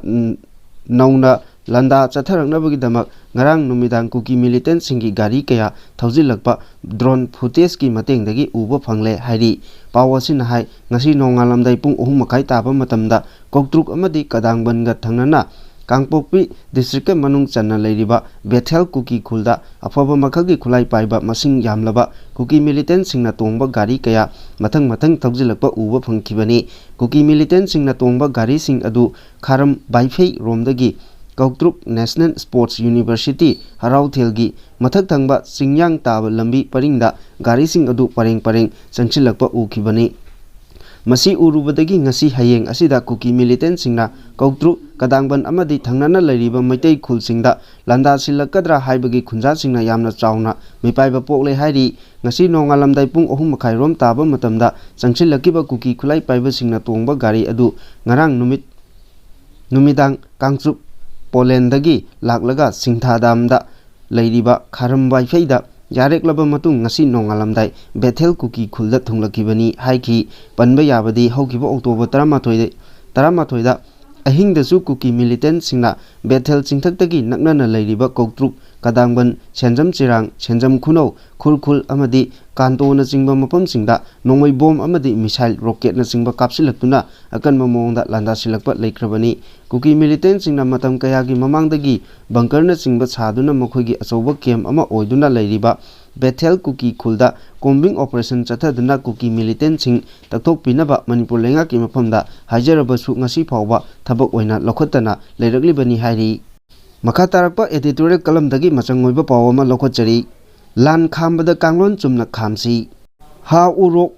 ꯅꯧꯅ ꯂꯥꯟꯗꯥ ꯆꯠꯊꯔꯛꯅꯕꯒꯤꯗꯃꯛ ꯉꯔꯥꯡ ꯅꯨꯃꯤꯗꯥꯡ ꯀꯨꯀꯤ militantꯁꯤꯡꯒꯤ ꯒꯥꯔꯤ ꯀꯌꯥ ꯊꯧꯖꯤꯜꯂꯛꯄ drone footageꯀꯤ ꯃꯇꯦꯡꯗꯒꯤ ꯎꯕ ꯐꯪꯂꯦ ꯍꯥꯏꯔꯤ꯫ ꯄꯥꯎ ꯑꯁꯤꯅ ꯍꯥꯏ, ꯉꯁꯤ ꯅꯣꯡꯉꯥꯜꯂꯝꯗꯥꯏ ꯄꯨꯡ ꯑꯍꯨꯝ ꯃꯈꯥꯏ ꯇꯥꯕ ꯃꯇꯝꯗ ꯀꯧꯇ꯭ꯔꯨꯛ ꯑꯃꯗꯤ ꯀꯗꯥꯡꯕꯟꯒ ꯊꯪꯅꯅ ꯀꯥꯡꯄꯣꯛꯄꯤ Districtꯀ ꯃꯅꯨꯡ ꯆꯟꯅ ꯂꯩꯔꯤꯕ ꯕꯦꯊꯦꯜ ꯀꯨꯀꯤ ꯈꯨꯜꯗ ꯑꯐꯕ ꯃꯈꯜꯒꯤ ꯈꯨꯠꯂꯥꯏ ꯄꯥꯏꯕ ꯃꯁꯤꯡ ꯌꯥꯝꯂꯕ ꯀꯨꯀꯤ militantꯁꯤꯡꯅ ꯇꯣꯡꯕ ꯒꯥꯔꯤ ꯀꯌꯥ ꯃꯊꯪ ꯃꯊꯪ ꯊꯧꯖꯤꯜꯂꯛꯄ ꯎꯕ ꯐꯪꯈꯤꯕꯅꯤ꯫ ꯀꯨꯀꯤ militantꯁꯤꯡꯅ ꯇꯣꯡꯕ ꯒꯥꯔꯤꯁꯤꯡ ꯑꯗꯨ ꯈꯥꯔꯝ ꯕꯥꯏꯐꯩ ꯔꯣꯝꯗꯒꯤ ꯀꯧꯇ꯭ꯔꯨꯛ National Sports University ꯍꯔꯥꯎꯊꯦꯜꯒꯤ ꯃꯊꯛ ꯊꯪꯕ ꯆꯤꯡꯌꯥꯡ ꯇꯥꯕ ꯂꯝꯕꯤ ꯄꯔꯤꯡꯗ ꯒꯥꯔꯤꯁꯤꯡ ꯑꯗꯨ ꯄꯔꯦꯡ ꯄꯔꯦꯡ ꯆꯪꯁꯤꯜꯂꯛꯄ ꯎꯈꯤꯕꯅꯤ꯫ ꯃꯁꯤ ꯎꯔꯨꯕꯗꯒꯤ ꯉꯁꯤ ꯍꯌꯦꯡ ꯑꯁꯤꯗ ꯀꯨꯀꯤ militantꯁꯤꯡꯅ ꯀꯧꯇ꯭ꯔꯨꯛ, ꯀꯗꯥꯡꯕꯟ ꯑꯃꯗꯤ ꯊꯪꯅꯅ ꯂꯩꯔꯤꯕ ꯃꯩꯇꯩ ꯈꯨꯜꯁꯤꯡꯗ ꯂꯥꯟꯗꯥꯁꯤꯜꯂꯛꯀꯗ꯭ꯔꯥ ꯍꯥꯏꯕꯒꯤ ꯈꯨꯟꯖꯥꯁꯤꯡꯅ ꯌꯥꯝꯅ ꯆꯥꯎꯅ ꯃꯤꯄꯥꯏꯕ ꯄꯣꯛꯂꯦ ꯍꯥꯏꯔꯤ꯫ ꯉꯁꯤ ꯅꯣꯡꯉꯥꯜꯂꯝꯗꯥꯏ ꯄꯨꯡ ꯑꯍꯨꯝ ꯃꯈꯥꯏ ꯔꯣꯝ ꯇꯥꯕ ꯃꯇꯝꯗ ꯆꯪꯁꯤꯜꯂꯛꯈꯤꯕ ꯀꯨꯀꯤ ꯈꯨꯠꯂꯥꯏ ꯄꯥꯏꯕꯁꯤꯡꯅ ꯇꯣꯡꯕ ꯒꯥꯔꯤ ꯑꯗꯨ ꯉꯔꯥꯡ ꯅꯨꯃꯤꯠ ꯅꯨꯃꯤꯗꯥꯡ ꯀꯥꯡꯆꯨꯞ ꯄꯣꯂꯦꯟꯗꯒꯤ ꯂꯥꯛꯂꯒ ꯁꯤꯡꯊꯥꯗꯥꯝꯗ ꯂꯩꯔꯤꯕ ꯈꯥꯔꯝ ꯋꯥꯏꯐꯩꯗ ꯌꯥꯔꯦꯛꯂꯕ ꯃꯇꯨꯡ ꯉꯁꯤ ꯅꯣꯡꯉꯥꯜꯂꯝꯗꯥꯏ ꯕꯦꯊꯦꯜ ꯀꯨꯀꯤ ꯈꯨꯜꯗ ꯊꯨꯡꯂꯛꯈꯤꯕꯅꯤ ꯍꯥꯏꯈꯤ꯫ ꯄꯟꯕ ꯌꯥꯕꯗꯤ ꯍꯧꯈꯤꯕ ꯑꯣꯛꯇꯣꯕꯔ ꯇꯔꯥꯃꯥꯊꯣꯏꯗ, ꯇꯔꯥꯃꯥꯊꯣꯏꯗ ꯑꯍꯤꯡꯗꯁꯨ ꯀꯨꯀꯤ ꯃꯤꯂꯤꯇꯦꯟꯁꯤꯡꯅ ꯕꯦꯊꯦꯜ ꯆꯤꯡꯊꯛꯇꯒꯤ ꯅꯛꯅꯅ ꯂꯩꯔꯤꯕ ꯀꯧꯇ꯭ꯔꯨꯛ, ꯀꯗꯥꯡꯕꯟ, ꯁꯦꯟꯖꯝ ꯆꯤꯔꯥꯡ, ꯁꯦꯟꯖꯝ ꯈꯨꯅꯧ, ꯈꯨꯔꯈꯨꯜ ꯑꯃꯗꯤ ꯀꯥꯟꯇꯣꯅꯆꯤꯡꯕ ꯃꯐꯝꯁꯤꯡꯗ ꯅꯣꯡꯃꯩ ꯕꯣꯝ ꯑꯃꯗꯤ ꯃꯤꯁꯥꯏꯜ ꯔꯣꯀꯦꯠꯅꯆꯤꯡꯕ ꯀꯥꯞꯁꯤꯜꯂꯛꯇꯨꯅ ꯑꯀꯟꯕ ꯃꯑꯣꯡꯗ ꯂꯥꯟꯗꯥꯁꯤꯜꯂꯛꯄ ꯂꯩꯈ꯭ꯔꯕꯅꯤ꯫ ꯀꯨꯀꯤ ꯃꯤꯂꯤꯇꯦꯟꯁꯤꯡꯅ ꯃꯇꯝ ꯀꯌꯥꯒꯤ ꯃꯃꯥꯡꯗꯒꯤ ꯕꯪꯀꯔꯅꯆꯤꯡꯕ ꯁꯥꯗꯨꯅ ꯃꯈꯣꯏꯒꯤ ꯑꯆꯧꯕ ꯀꯦꯝ ꯑꯃ ꯑꯣꯏꯗꯨꯅ ꯂꯩꯔꯤꯕ ꯕꯦꯊꯦꯜ ꯀꯨꯀꯤ ꯈꯨꯜꯗ ꯀꯣꯝꯕꯤꯡ ꯑꯣꯄꯔꯦꯁꯟ ꯆꯠꯊꯗꯨꯅ ꯀꯨꯀꯤ ꯃꯤꯂꯤꯇꯦꯟꯁꯤꯡ ꯇꯛꯊꯣꯛꯄꯤꯅꯕ ꯃꯅꯤꯄꯨꯔ ꯂꯩꯉꯥꯛꯀꯤ ꯃꯐꯝꯗ ꯍꯥꯏꯖꯔꯕꯁꯨ ꯉꯁꯤ ꯐꯥꯎꯕ ꯊꯕꯛ ꯑꯣꯏꯅ ꯂꯧꯈꯠꯇꯅ ꯂꯩꯔꯛꯂꯤꯕꯅꯤ ꯍꯥꯏꯔꯤ꯫ ꯃꯈꯥ ꯇꯥꯔꯛꯄ editorial columnꯗꯒꯤ ꯃꯆꯪ ꯑꯣꯏꯕ ꯄꯥꯎ ꯑꯃ ꯂꯧꯈꯠꯆꯔꯤ꯫ ꯂꯥꯟ ꯈꯥꯝꯕꯗ ꯀꯥꯡꯂꯣꯟ ꯆꯨꯝꯅ ꯈꯥꯝꯁꯤ꯫ ꯍꯥ ꯎꯔꯣꯛ,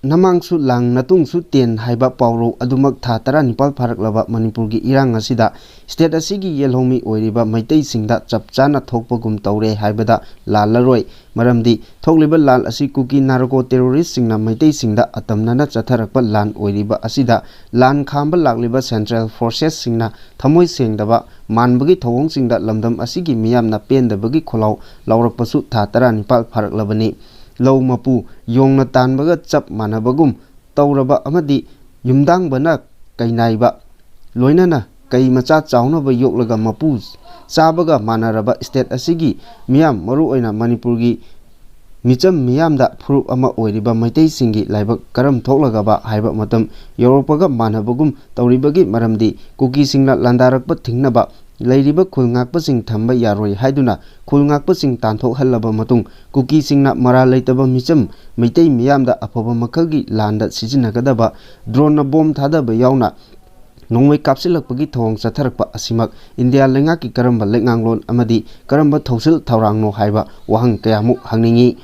ꯅꯃꯥꯡꯁꯨ ꯂꯥꯡ ꯅꯇꯨꯡꯁꯨ ꯇꯦꯟ ꯍꯥꯏꯕ ꯄꯥꯎꯔꯧ ꯑꯗꯨꯃꯛ ꯊꯥ ꯇꯔꯥꯅꯤꯄꯥꯜ ꯐꯥꯔꯛꯂꯕ ꯃꯅꯤꯄꯨꯔꯒꯤ ꯏꯔꯥꯡ ꯑꯁꯤꯗ state ꯑꯁꯤꯒꯤ ꯌꯦꯜꯍꯧꯃꯤ ꯑꯣꯏꯔꯤꯕ ꯃꯩꯇꯩꯁꯤꯡꯗ ꯆꯞ ꯆꯥꯅ ꯊꯣꯛꯄꯒꯨꯝ ꯇꯧꯔꯦ ꯍꯥꯏꯕꯗ ꯂꯥꯜꯂꯔꯣꯏ꯫ ꯃꯔꯝꯗꯤ ꯊꯣꯛꯂꯤꯕ ꯂꯥꯟ ꯑꯁꯤ ꯀꯨꯀꯤ narco terroristꯁꯤꯡꯅ ꯃꯩꯇꯩꯁꯤꯡꯗ ꯑꯇꯝꯅꯅ ꯆꯠꯊꯔꯛꯄ ꯂꯥꯟ ꯑꯣꯏꯔꯤꯕ ꯑꯁꯤꯗ ꯂꯥꯟ ꯈꯥꯝꯕ ꯂꯥꯛꯂꯤꯕ central forcesꯁꯤꯡꯅ ꯊꯃꯣꯏ ꯁꯦꯡꯗꯕ ꯃꯥꯟꯕꯒꯤ ꯊꯧꯑꯣꯡꯁꯤꯡꯗ ꯂꯝꯗꯝ ꯑꯁꯤꯒꯤ ꯃꯤꯌꯥꯝꯅ ꯄꯦꯟꯗꯕꯒꯤ ꯈꯣꯜꯂꯥꯎ ꯂꯥꯎꯔꯛꯄꯁꯨ ꯊꯥ ꯇꯔꯥꯅꯤꯄꯥꯜ ꯐꯥꯔꯛꯂꯕꯅꯤ꯫ ꯂꯧ ꯃꯄꯨ ꯌꯣꯡꯅ ꯇꯥꯟꯕꯒ ꯆꯞ ꯃꯥꯟꯅꯕꯒꯨꯝ ꯇꯧꯔꯕ ꯑꯃꯗꯤ ꯌꯨꯝꯗꯥꯡꯕꯅ ꯀꯩꯅꯥꯏꯕ, ꯂꯣꯏꯅꯅ ꯀꯩ ꯃꯆꯥ ꯆꯥꯎꯅꯕ ꯌꯣꯛꯂꯒ ꯃꯄꯨ ꯆꯥꯕꯒ ꯃꯥꯟꯅꯔꯕ state ꯑꯁꯤꯒꯤ ꯃꯤꯌꯥꯝ, ꯃꯔꯨꯑꯣꯏꯅ ꯃꯅꯤꯄꯨꯔꯒꯤ ꯃꯤꯆꯝ ꯃꯤꯌꯥꯝꯗ ꯐꯨꯔꯨꯞ ꯑꯃ ꯑꯣꯏꯔꯤꯕ ꯃꯩꯇꯩꯁꯤꯡꯒꯤ ꯂꯥꯏꯕꯛ ꯀꯔꯝ ꯊꯣꯛꯂꯒꯕ ꯍꯥꯏꯕ ꯃꯇꯝ ꯌꯧꯔꯛꯄꯒ ꯃꯥꯟꯅꯕꯒꯨꯝ ꯇꯧꯔꯤꯕꯒꯤ ꯃꯔꯝꯗꯤ ꯀꯨꯀꯤꯁꯤꯡꯅ ꯂꯥꯟꯗꯥꯔꯛꯄ ꯊꯤꯡꯅꯕ ꯂꯩꯔꯤꯕ ꯈꯨꯜ ꯉꯥꯛꯄꯁꯤꯡ ꯊꯝꯕ ꯌꯥꯔꯣꯏ ꯍꯥꯏꯗꯨꯅ ꯈꯨꯜ ꯉꯥꯛꯄꯁꯤꯡ ꯇꯥꯟꯊꯣꯛꯍꯜꯂꯕ ꯃꯇꯨꯡ ꯀꯨꯀꯤꯁꯤꯡꯅ ꯃꯔꯥꯜ ꯂꯩꯇꯕ ꯃꯤꯆꯝ ꯃꯩꯇꯩ ꯃꯤꯌꯥꯝꯗ ꯑꯐꯕ ꯃꯈꯜꯒꯤ ꯂꯥꯟꯗ ꯁꯤꯖꯤꯟꯅꯒꯗꯕ droneꯅ ꯕꯣꯝ ꯊꯥꯗꯕ ꯌꯥꯎꯅ ꯅꯣꯡꯃꯩ ꯀꯥꯞꯁꯤꯜꯂꯛꯄꯒꯤ ꯊꯧꯑꯣꯡ ꯆꯠꯊꯔꯛꯄ ꯑꯁꯤꯃꯛ ꯏꯟꯗꯤꯌꯥ ꯂꯩꯉꯥꯛꯀꯤ ꯀꯔꯝꯕ ꯂꯩꯉꯥꯡꯂꯣꯟ ꯑꯃꯗꯤ ꯀꯔꯝꯕ ꯊꯧꯁꯤꯜ ꯊꯧꯔꯥꯡꯅꯣ ꯍꯥꯏꯕ ꯋꯥꯍꯪ ꯀꯌꯥꯃꯨꯛ ꯍꯪꯅꯤꯡꯏ꯫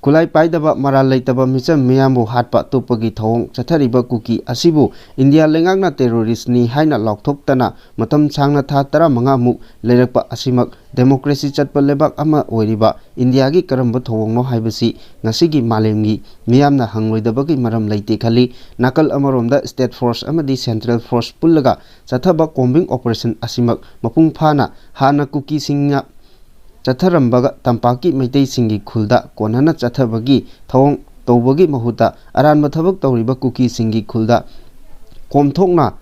ꯈꯨꯠꯂꯥꯏ ꯄꯥꯏꯗꯕ, ꯃꯔꯥꯜ ꯂꯩꯇꯕ ꯃꯤꯆꯝ ꯃꯤꯌꯥꯝꯕꯨ ꯍꯥꯠꯄ ꯇꯨꯞꯄꯒꯤ ꯊꯧꯑꯣꯡ ꯆꯠꯊꯔꯤꯕ ꯀꯨꯀꯤ ꯑꯁꯤꯕꯨ ꯏꯟꯗꯤꯌꯥ ꯂꯩꯉꯥꯛꯅ terroristꯅꯤ ꯍꯥꯏꯅ ꯂꯥꯎꯊꯣꯛꯇꯅ ꯃꯇꯝ ꯁꯥꯡꯅ ꯊꯥ ꯇꯔꯥꯃꯉꯥꯃꯨꯛ ꯂꯩꯔꯛꯄ ꯑꯁꯤꯃꯛ democracy ꯆꯠꯄ ꯂꯩꯕꯥꯛ ꯑꯃ ꯑꯣꯏꯔꯤꯕ ꯏꯟꯗꯤꯌꯥꯒꯤ ꯀꯔꯝꯕ ꯊꯧꯑꯣꯡꯅꯣ ꯍꯥꯏꯕꯁꯤ ꯉꯁꯤꯒꯤ ꯃꯥꯂꯦꯝꯒꯤ ꯃꯤꯌꯥꯝꯅ ꯍꯪꯂꯣꯏꯗꯕꯒꯤ ꯃꯔꯝ ꯂꯩꯇꯦ ꯈꯜꯂꯤ꯫ ꯅꯥꯀꯜ ꯑꯃꯔꯣꯝꯗ state force ꯑꯃꯗꯤ central force ꯄꯨꯜꯂꯒ ꯆꯠꯊꯕ combing operation ꯑꯁꯤꯃꯛ ꯃꯄꯨꯡ ꯐꯥꯅ ꯍꯥꯟꯅ ꯀꯨꯀꯤꯁꯤꯡꯅ ꯆꯠꯊꯔꯝꯕꯒ ꯇꯝꯄꯥꯛꯀꯤ ꯃꯩꯇꯩꯁꯤꯡꯒꯤ ꯈꯨꯜꯗ ꯀꯣꯟꯅꯅ ꯆꯠꯊꯕꯒꯤ ꯊꯧꯑꯣꯡ ꯇꯧꯕꯒꯤ ꯃꯍꯨꯠꯇ, ꯑꯔꯥꯟꯕ ꯊꯕꯛ ꯇꯧꯔꯤꯕ ꯀꯨꯀꯤꯁꯤꯡꯒꯤ ꯈꯨꯜꯗ ꯀꯣꯝꯊꯣꯛꯅ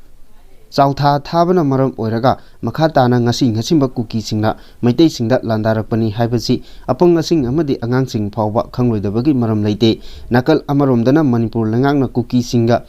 ꯆꯥꯎꯊꯥ ꯊꯥꯕꯅ ꯃꯔꯝ ꯑꯣꯏꯔꯒ ꯃꯈꯥ ꯇꯥꯅ ꯉꯁꯤ ꯉꯁꯤꯃꯛ ꯀꯨꯀꯤꯁꯤꯡꯅ ꯃꯩꯇꯩꯁꯤꯡꯗ ꯂꯥꯟꯗꯥꯔꯛꯄꯅꯤ ꯍꯥꯏꯕꯁꯤ ꯑꯄꯪ ꯑꯁꯤꯡ ꯑꯃꯗꯤ ꯑꯉꯥꯡꯁꯤꯡ ꯐꯥꯎꯕ ꯈꯪꯂꯣꯏꯗꯕꯒꯤ ꯃꯔꯝ ꯂꯩꯇꯦ꯫ ꯅꯥꯀꯜ ꯑꯃꯔꯣꯝꯗꯅ ꯃꯅꯤꯄꯨꯔ ꯂꯩꯉꯥꯛꯅ ꯀꯨꯀꯤꯁꯤꯡꯒ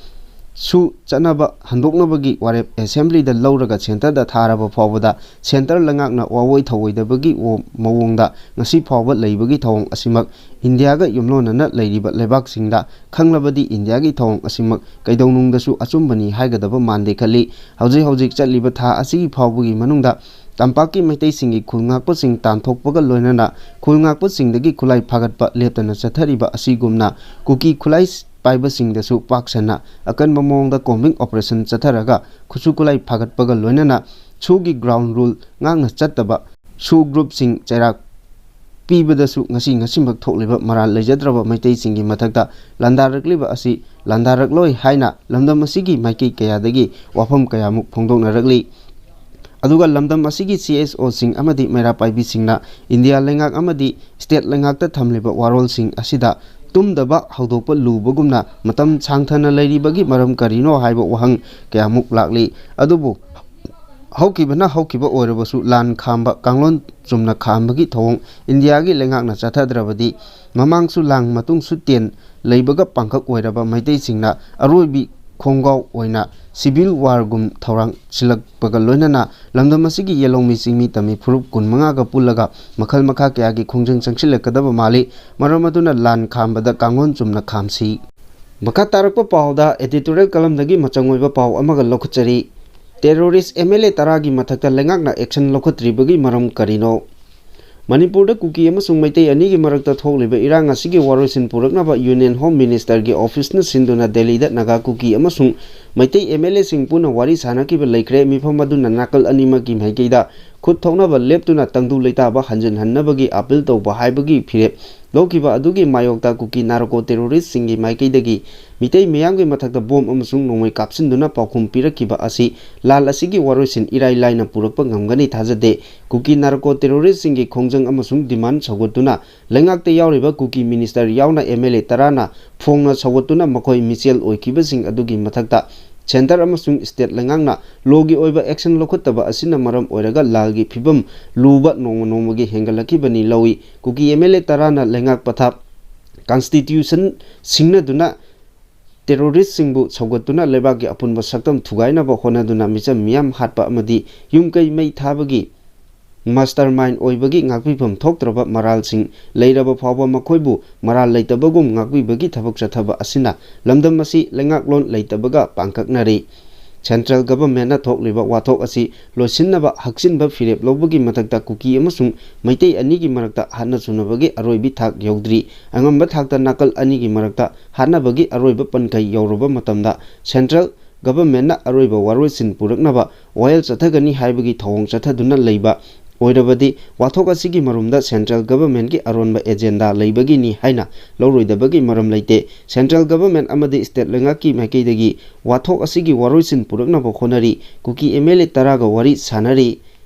ꯁꯨ ꯆꯠꯅꯕ ꯍꯟꯗꯣꯛꯅꯕꯒꯤ ꯋꯥꯔꯦꯞ ꯑꯦꯁꯦꯝꯕ꯭ꯂꯤꯗ ꯂꯧꯔꯒ ꯁꯦꯟꯇꯔꯗ ꯊꯥꯔꯕ ꯐꯥꯎꯕꯗ ꯁꯦꯟꯇꯔ ꯂꯩꯉꯥꯛꯅ ꯋꯥꯑꯣꯏ ꯊꯧꯑꯣꯏꯗꯕꯒꯤ ꯃꯑꯣꯡꯗ ꯉꯁꯤ ꯐꯥꯎꯕ ꯂꯩꯕꯒꯤ ꯊꯧꯑꯣꯡ ꯑꯁꯤꯃꯛ ꯏꯟꯗꯤꯌꯥꯒ ꯌꯨꯝꯂꯣꯟꯅꯅ ꯂꯩꯔꯤꯕ ꯂꯩꯕꯥꯛꯁꯤꯡꯗ ꯈꯪꯂꯕꯗꯤ ꯏꯟꯗꯤꯌꯥꯒꯤ ꯊꯧꯑꯣꯡ ꯑꯁꯤꯃꯛ ꯀꯩꯗꯧꯅꯨꯡꯗꯁꯨ ꯑꯆꯨꯝꯕꯅꯤ ꯍꯥꯏꯒꯗꯕ ꯃꯥꯟꯗꯦ ꯈꯜꯂꯤ꯫ ꯍꯧꯖꯤꯛ ꯍꯧꯖꯤꯛ ꯆꯠꯂꯤꯕ ꯊꯥ ꯑꯁꯤꯒꯤ ꯐꯥꯎꯕꯒꯤ ꯃꯅꯨꯡꯗ ꯇꯝꯄꯥꯛꯀꯤ ꯃꯩꯇꯩꯁꯤꯡꯒꯤ ꯈꯨꯜ ꯉꯥꯛꯄꯁꯤꯡ ꯇꯥꯟꯊꯣꯛꯄꯒ ꯂꯣꯏꯅꯅ ꯈꯨꯜ ꯉꯥꯛꯄꯁꯤꯡꯗꯒꯤ ꯈꯨꯠꯂꯥꯏ ꯐꯥꯒꯠꯄ ꯂꯦꯞꯇꯅ ꯆꯠꯊꯔꯤꯕ ꯑꯁꯤꯒꯨꯝꯅ ꯀꯨꯀꯤ ꯈꯨꯠꯂꯥꯏ ꯄꯥꯏꯕꯁꯤꯡꯗꯁꯨ ꯄꯥꯛ ꯁꯟꯅ ꯑꯀꯟꯕ ꯃꯑꯣꯡꯗ ꯀꯣꯝꯕꯤꯡ ꯑꯣꯄꯔꯦꯁꯟ ꯆꯠꯊꯔꯒ ꯈꯨꯠꯁꯨ ꯈꯨꯠꯂꯥꯏ ꯐꯥꯒꯠꯄꯒ ꯂꯣꯏꯅꯅ ꯁꯨꯒꯤ ꯒ꯭ꯔꯥꯎꯟ ꯔꯨꯜ ꯉꯥꯛꯅ ꯆꯠꯇꯕ ꯁꯨ ꯒ꯭ꯔꯨꯞꯁꯤꯡ ꯆꯩꯔꯥꯛ ꯄꯤꯕꯗꯁꯨ ꯉꯁꯤ ꯉꯁꯤꯃꯛ ꯊꯣꯛꯂꯤꯕ ꯃꯔꯥꯜ ꯂꯩꯖꯗ꯭ꯔꯕ ꯃꯩꯇꯩꯁꯤꯡꯒꯤ ꯃꯊꯛꯇ ꯂꯥꯟꯗꯥꯔꯛꯂꯤꯕ ꯑꯁꯤ ꯂꯥꯟꯗꯥꯔꯛꯂꯣꯏ ꯍꯥꯏꯅ ꯂꯝꯗꯝ ꯑꯁꯤꯒꯤ ꯃꯥꯏꯀꯩ ꯀꯌꯥꯗꯒꯤ ꯋꯥꯐꯝ ꯀꯌꯥꯃꯨꯛ ꯐꯣꯡꯗꯣꯛꯅꯔꯛꯂꯤ꯫ ꯑꯗꯨꯒ ꯂꯝꯗꯝ ꯑꯁꯤꯒꯤ ꯁꯤ ꯑꯦꯁ ꯑꯣꯁꯤꯡ ꯑꯃꯗꯤ ꯃꯩꯔꯥ ꯄꯥꯏꯕꯤꯁꯤꯡꯅ ꯏꯟꯗꯤꯌꯥ ꯂꯩꯉꯥꯛ ꯑꯃꯗꯤ ꯁ꯭ꯇꯦꯠ ꯂꯩꯉꯥꯛꯇ ꯊꯝꯂꯤꯕ ꯋꯥꯔꯣꯜꯁꯤꯡ ꯑꯁꯤꯗ ꯇꯨꯝꯗꯕ ꯍꯧꯗꯣꯛꯄ ꯂꯨꯕꯒꯨꯝꯅ ꯃꯇꯝ ꯁꯥꯡꯊꯅ ꯂꯩꯔꯤꯕꯒꯤ ꯃꯔꯝ ꯀꯔꯤꯅꯣ ꯍꯥꯏꯕ ꯋꯥꯍꯪ ꯀꯌꯥꯃꯨꯛ ꯂꯥꯛꯂꯤ꯫ ꯑꯗꯨꯕꯨ ꯍꯧꯈꯤꯕꯅ ꯍꯧꯈꯤꯕ ꯑꯣꯏꯔꯕꯁꯨ ꯂꯥꯟ ꯈꯥꯝꯕ ꯀꯥꯡꯂꯣꯟ ꯆꯨꯝꯅ ꯈꯥꯝꯕꯒꯤ ꯊꯧꯑꯣꯡ ꯏꯟꯗꯤꯌꯥꯒꯤ ꯂꯩꯉꯥꯛꯅ ꯆꯠꯊꯗ꯭ꯔꯕꯗꯤ ꯃꯃꯥꯡꯁꯨ ꯂꯥꯟ ꯃꯇꯨꯡ ꯁꯨꯠꯇꯦꯟ ꯂꯩꯕꯒ ꯄꯥꯡꯈꯛ ꯑꯣꯏꯔꯕ ꯃꯩꯇꯩꯁꯤꯡꯅ ꯑꯔꯣꯏꯕꯤ ꯈꯣꯡꯒꯥꯎ ꯑꯣꯏꯅ ꯁꯤꯚꯤꯜ ꯋꯥꯔꯒꯨꯝ ꯊꯧꯔꯥꯡ ꯁꯤꯜꯂꯛꯄꯒ ꯂꯣꯏꯅꯅ ꯂꯝꯗꯝ ꯑꯁꯤꯒꯤ ꯌꯦꯜꯍꯧꯃꯤ ꯆꯤꯡꯃꯤ ꯇꯝꯃꯤ ꯐꯨꯔꯨꯞ ꯀꯨꯟꯃꯉꯥꯒ ꯄꯨꯜꯂꯒ ꯃꯈꯜ ꯃꯈꯥ ꯀꯌꯥꯒꯤ ꯈꯣꯡꯖꯪ ꯆꯪꯁꯤꯜꯂꯛꯀꯗꯕ ꯃꯥꯜꯂꯤ꯫ ꯃꯔꯝ ꯑꯗꯨꯅ ꯂꯥꯟ ꯈꯥꯝꯕꯗ ꯀꯥꯡꯂꯣꯟ ꯆꯨꯝꯅ ꯈꯥꯝꯁꯤ꯫ ꯃꯈꯥ ꯇꯥꯔꯛꯄ ꯄꯥꯎꯗ editorial columnꯗꯒꯤ ꯃꯆꯪ ꯑꯣꯏꯕ ꯄꯥꯎ ꯑꯃꯒ ꯂꯧꯈꯠꯆꯔꯤ꯫ Terrorist M L A ꯇꯔꯥꯒꯤ ꯃꯊꯛꯇ ꯂꯩꯉꯥꯛꯅ action ꯂꯧꯈꯠꯇ꯭ꯔꯤꯕꯒꯤ ꯃꯔꯝ ꯀꯔꯤꯅꯣ? ꯃꯅꯤꯄꯨꯔꯗ ꯀꯨꯀꯤ ꯑꯃꯁꯨꯡ ꯃꯩꯇꯩ ꯑꯅꯤꯒꯤ ꯃꯔꯛꯇ ꯊꯣꯛꯂꯤꯕ ꯏꯔꯥꯡ ꯑꯁꯤꯒꯤ ꯋꯥꯔꯣꯏꯁꯤꯟ ꯄꯨꯔꯛꯅꯕ Union Home Ministerꯒꯤ officeꯅ ꯁꯤꯟꯗꯨꯅ ꯗꯦꯜꯂꯤꯗ ꯅꯥꯒꯥ, ꯀꯨꯀꯤ ꯑꯃꯁꯨꯡ ꯃꯩꯇꯩ M L Aꯁꯤꯡ ꯄꯨꯟꯅ ꯋꯥꯔꯤ ꯁꯥꯅꯈꯤꯕ ꯂꯩꯈ꯭ꯔꯦ꯫ ꯃꯤꯐꯝ ꯑꯗꯨꯅ ꯅꯥꯀꯜ ꯑꯅꯤꯃꯛꯀꯤ ꯃꯥꯏꯀꯩꯗ ꯈꯨꯠ ꯊꯣꯛꯅꯕ ꯂꯦꯞꯇꯨꯅ ꯇꯪꯗꯨ ꯂꯩꯇꯥꯕ ꯍꯟꯖꯤꯟꯍꯟꯅꯕꯒꯤ appeal ꯇꯧꯕ ꯍꯥꯏꯕꯒꯤ ꯐꯤꯔꯦꯞ ꯂꯧꯈꯤꯕ ꯑꯗꯨꯒꯤ ꯃꯥꯌꯣꯛꯇ ꯀꯨꯀꯤ narco terroristꯁꯤꯡꯒꯤ ꯃꯥꯏꯀꯩꯗꯒꯤ ꯃꯤꯇꯩ ꯃꯤꯌꯥꯝꯒꯤ ꯃꯊꯛꯇ ꯕꯣꯝ ꯑꯃꯁꯨꯡ ꯅꯣꯡꯃꯩ ꯀꯥꯞꯁꯤꯟꯗꯨꯅ ꯄꯥꯎꯈꯨꯝ ꯄꯤꯔꯛꯈꯤꯕ ꯑꯁꯤ ꯂꯥꯜ ꯑꯁꯤꯒꯤ ꯋꯥꯔꯣꯏꯁꯤꯟ ꯏꯔꯥꯏ ꯂꯥꯏꯅ ꯄꯨꯔꯛꯄ ꯉꯝꯒꯅꯤ ꯊꯥꯖꯗꯦ꯫ ꯀꯨꯀꯤ ꯅꯥꯔꯀꯣ ꯇꯦꯔꯣꯔꯤꯁꯁꯤꯡꯒꯤ ꯈꯣꯡꯖꯪ ꯑꯃꯁꯨꯡ ꯗꯤꯃꯥꯟ ꯁꯧꯒꯠꯇꯨꯅ ꯂꯩꯉꯥꯛꯇ ꯌꯥꯎꯔꯤꯕ ꯀꯨꯀꯤ ꯃꯤꯅꯤꯁꯇꯔ ꯌꯥꯎꯅ ꯑꯦꯝ ꯑꯦꯜ ꯑꯦ ꯇꯔꯥꯅ ꯐꯣꯡꯅ ꯁꯧꯒꯠꯇꯨꯅ ꯃꯈꯣꯏ ꯃꯤꯆꯦꯜ ꯑꯣꯏꯈꯤꯕꯁꯤꯡ ꯑꯗꯨꯒꯤ ꯃꯊꯛꯇ ꯁꯦꯟꯇꯔ ꯑꯃꯁꯨꯡ ꯁ꯭ꯇꯦꯠ ꯂꯩꯉꯥꯛꯅ ꯂꯣꯒꯤ ꯑꯣꯏꯕ ꯑꯦꯛꯁꯟ ꯂꯧꯈꯠꯇꯕ ꯑꯁꯤꯅ ꯃꯔꯝ ꯑꯣꯏꯔꯒ ꯂꯥꯜꯒꯤ ꯐꯤꯕꯝ ꯂꯨꯕ ꯅꯣꯡꯃ ꯅꯣꯡꯃꯒꯤ ꯍꯦꯟꯒꯠꯂꯛꯈꯤꯕꯅꯤ ꯂꯧꯏ꯫ ꯀꯨꯀꯤ ꯑꯦꯝ ꯑꯦꯜ ꯑꯦ ꯇꯔꯥꯅ ꯂꯩꯉꯥꯛ ꯄꯊꯥꯞ ꯀꯟꯁꯇꯤꯇ꯭ꯌꯨꯁꯟ ꯁꯤꯡꯅꯗꯨꯅ ꯇꯦꯔꯣꯔꯤꯁꯁꯤꯡꯕꯨ ꯁꯧꯒꯠꯇꯨꯅ ꯂꯩꯕꯥꯛꯀꯤ ꯑꯄꯨꯟꯕ ꯁꯛꯇꯝ ꯊꯨꯒꯥꯏꯅꯕ ꯍꯣꯠꯅꯗꯨꯅ ꯃꯤꯆꯝ ꯃꯤꯌꯥꯝ ꯍꯥꯠꯄ ꯑꯃꯗꯤ ꯌꯨꯝ ꯀꯩ ꯃꯩ ꯊꯥꯕꯒꯤ ꯃꯥꯁꯇꯔ ꯃꯥꯏꯟ ꯑꯣꯏꯕꯒꯤ ꯉꯥꯛꯄꯤꯐꯝ ꯊꯣꯛꯇ꯭ꯔꯕ ꯃꯔꯥꯜꯁꯤꯡ ꯂꯩꯔꯕ ꯐꯥꯎꯕ ꯃꯈꯣꯏꯕꯨ ꯃꯔꯥꯜ ꯂꯩꯇꯕꯒꯨꯝ ꯉꯥꯛꯄꯤꯕꯒꯤ ꯊꯕꯛ ꯆꯠꯊꯕ ꯑꯁꯤꯅ ꯂꯝꯗꯝ ꯑꯁꯤ ꯂꯩꯉꯥꯛꯂꯣꯟ ꯂꯩꯇꯕꯒ ꯄꯥꯡꯀꯛꯅꯔꯤ꯫ ꯁꯦꯟꯇ꯭ꯔꯦꯜ ꯒꯚꯔꯟꯃꯦꯟꯠꯅ ꯊꯣꯛꯂꯤꯕ ꯋꯥꯊꯣꯛ ꯑꯁꯤ ꯂꯣꯏꯁꯤꯟꯅꯕ ꯍꯛꯆꯤꯟꯕ ꯐꯤꯔꯦꯞ ꯂꯧꯕꯒꯤ ꯃꯊꯛꯇ ꯀꯨꯀꯤ ꯑꯃꯁꯨꯡ ꯃꯩꯇꯩ ꯑꯅꯤꯒꯤ ꯃꯔꯛꯇ ꯍꯥꯠꯅ ꯆꯨꯅꯕꯒꯤ ꯑꯔꯣꯏꯕꯤ ꯊꯥꯛ ꯌꯧꯗ꯭ꯔꯤ꯫ ꯑꯉꯝꯕ ꯊꯥꯛꯇ ꯅꯥꯀꯜ ꯑꯅꯤꯒꯤ ꯃꯔꯛꯇ ꯍꯥꯠꯅꯕꯒꯤ ꯑꯔꯣꯏꯕ ꯄꯟꯈꯩ ꯌꯧꯔꯕ ꯃꯇꯝꯗ ꯁꯦꯟꯇ꯭ꯔꯦꯜ ꯒꯚꯔꯟꯃꯦꯟꯠꯅ ꯑꯔꯣꯏꯕ ꯋꯥꯔꯣꯏꯁꯤꯟ ꯄꯨꯔꯛꯅꯕ ꯋꯥꯌꯦꯜ ꯆꯠꯊꯒꯅꯤ ꯍꯥꯏꯕꯒꯤ ꯊꯧꯑꯣꯡ ꯆꯠꯊꯗꯨꯅ ꯂꯩꯕ ꯑꯣꯏꯔꯕꯗꯤ ꯋꯥꯊꯣꯛ ꯑꯁꯤꯒꯤ ꯃꯔꯨꯝꯗ ꯁꯦꯟꯇ꯭ꯔꯦꯜ ꯒꯚꯔꯟꯃꯦꯟꯠꯀꯤ ꯑꯔꯣꯟꯕ ꯑꯦꯖꯦꯟꯗꯥ ꯂꯩꯕꯒꯤꯅꯤ ꯍꯥꯏꯅ ꯂꯧꯔꯣꯏꯗꯕꯒꯤ ꯃꯔꯝ ꯂꯩꯇꯦ꯫ ꯁꯦꯟꯇ꯭ꯔꯦꯜ ꯒꯚꯔꯟꯃꯦꯟꯠ ꯑꯃꯗꯤ ꯁ꯭ꯇꯦꯠ ꯂꯩꯉꯥꯛꯀꯤ ꯃꯥꯏꯀꯩꯗꯒꯤ ꯋꯥꯊꯣꯛ ꯑꯁꯤꯒꯤ ꯋꯥꯔꯣꯏꯁꯤꯟ ꯄꯨꯔꯛꯅꯕ ꯍꯣꯠꯅꯔꯤ꯫ ꯀꯨꯀꯤ ꯑꯦꯝ ꯑꯦꯜ ꯑꯦ ꯇꯔꯥꯒ ꯋꯥꯔꯤ ꯁꯥꯟꯅꯔꯤ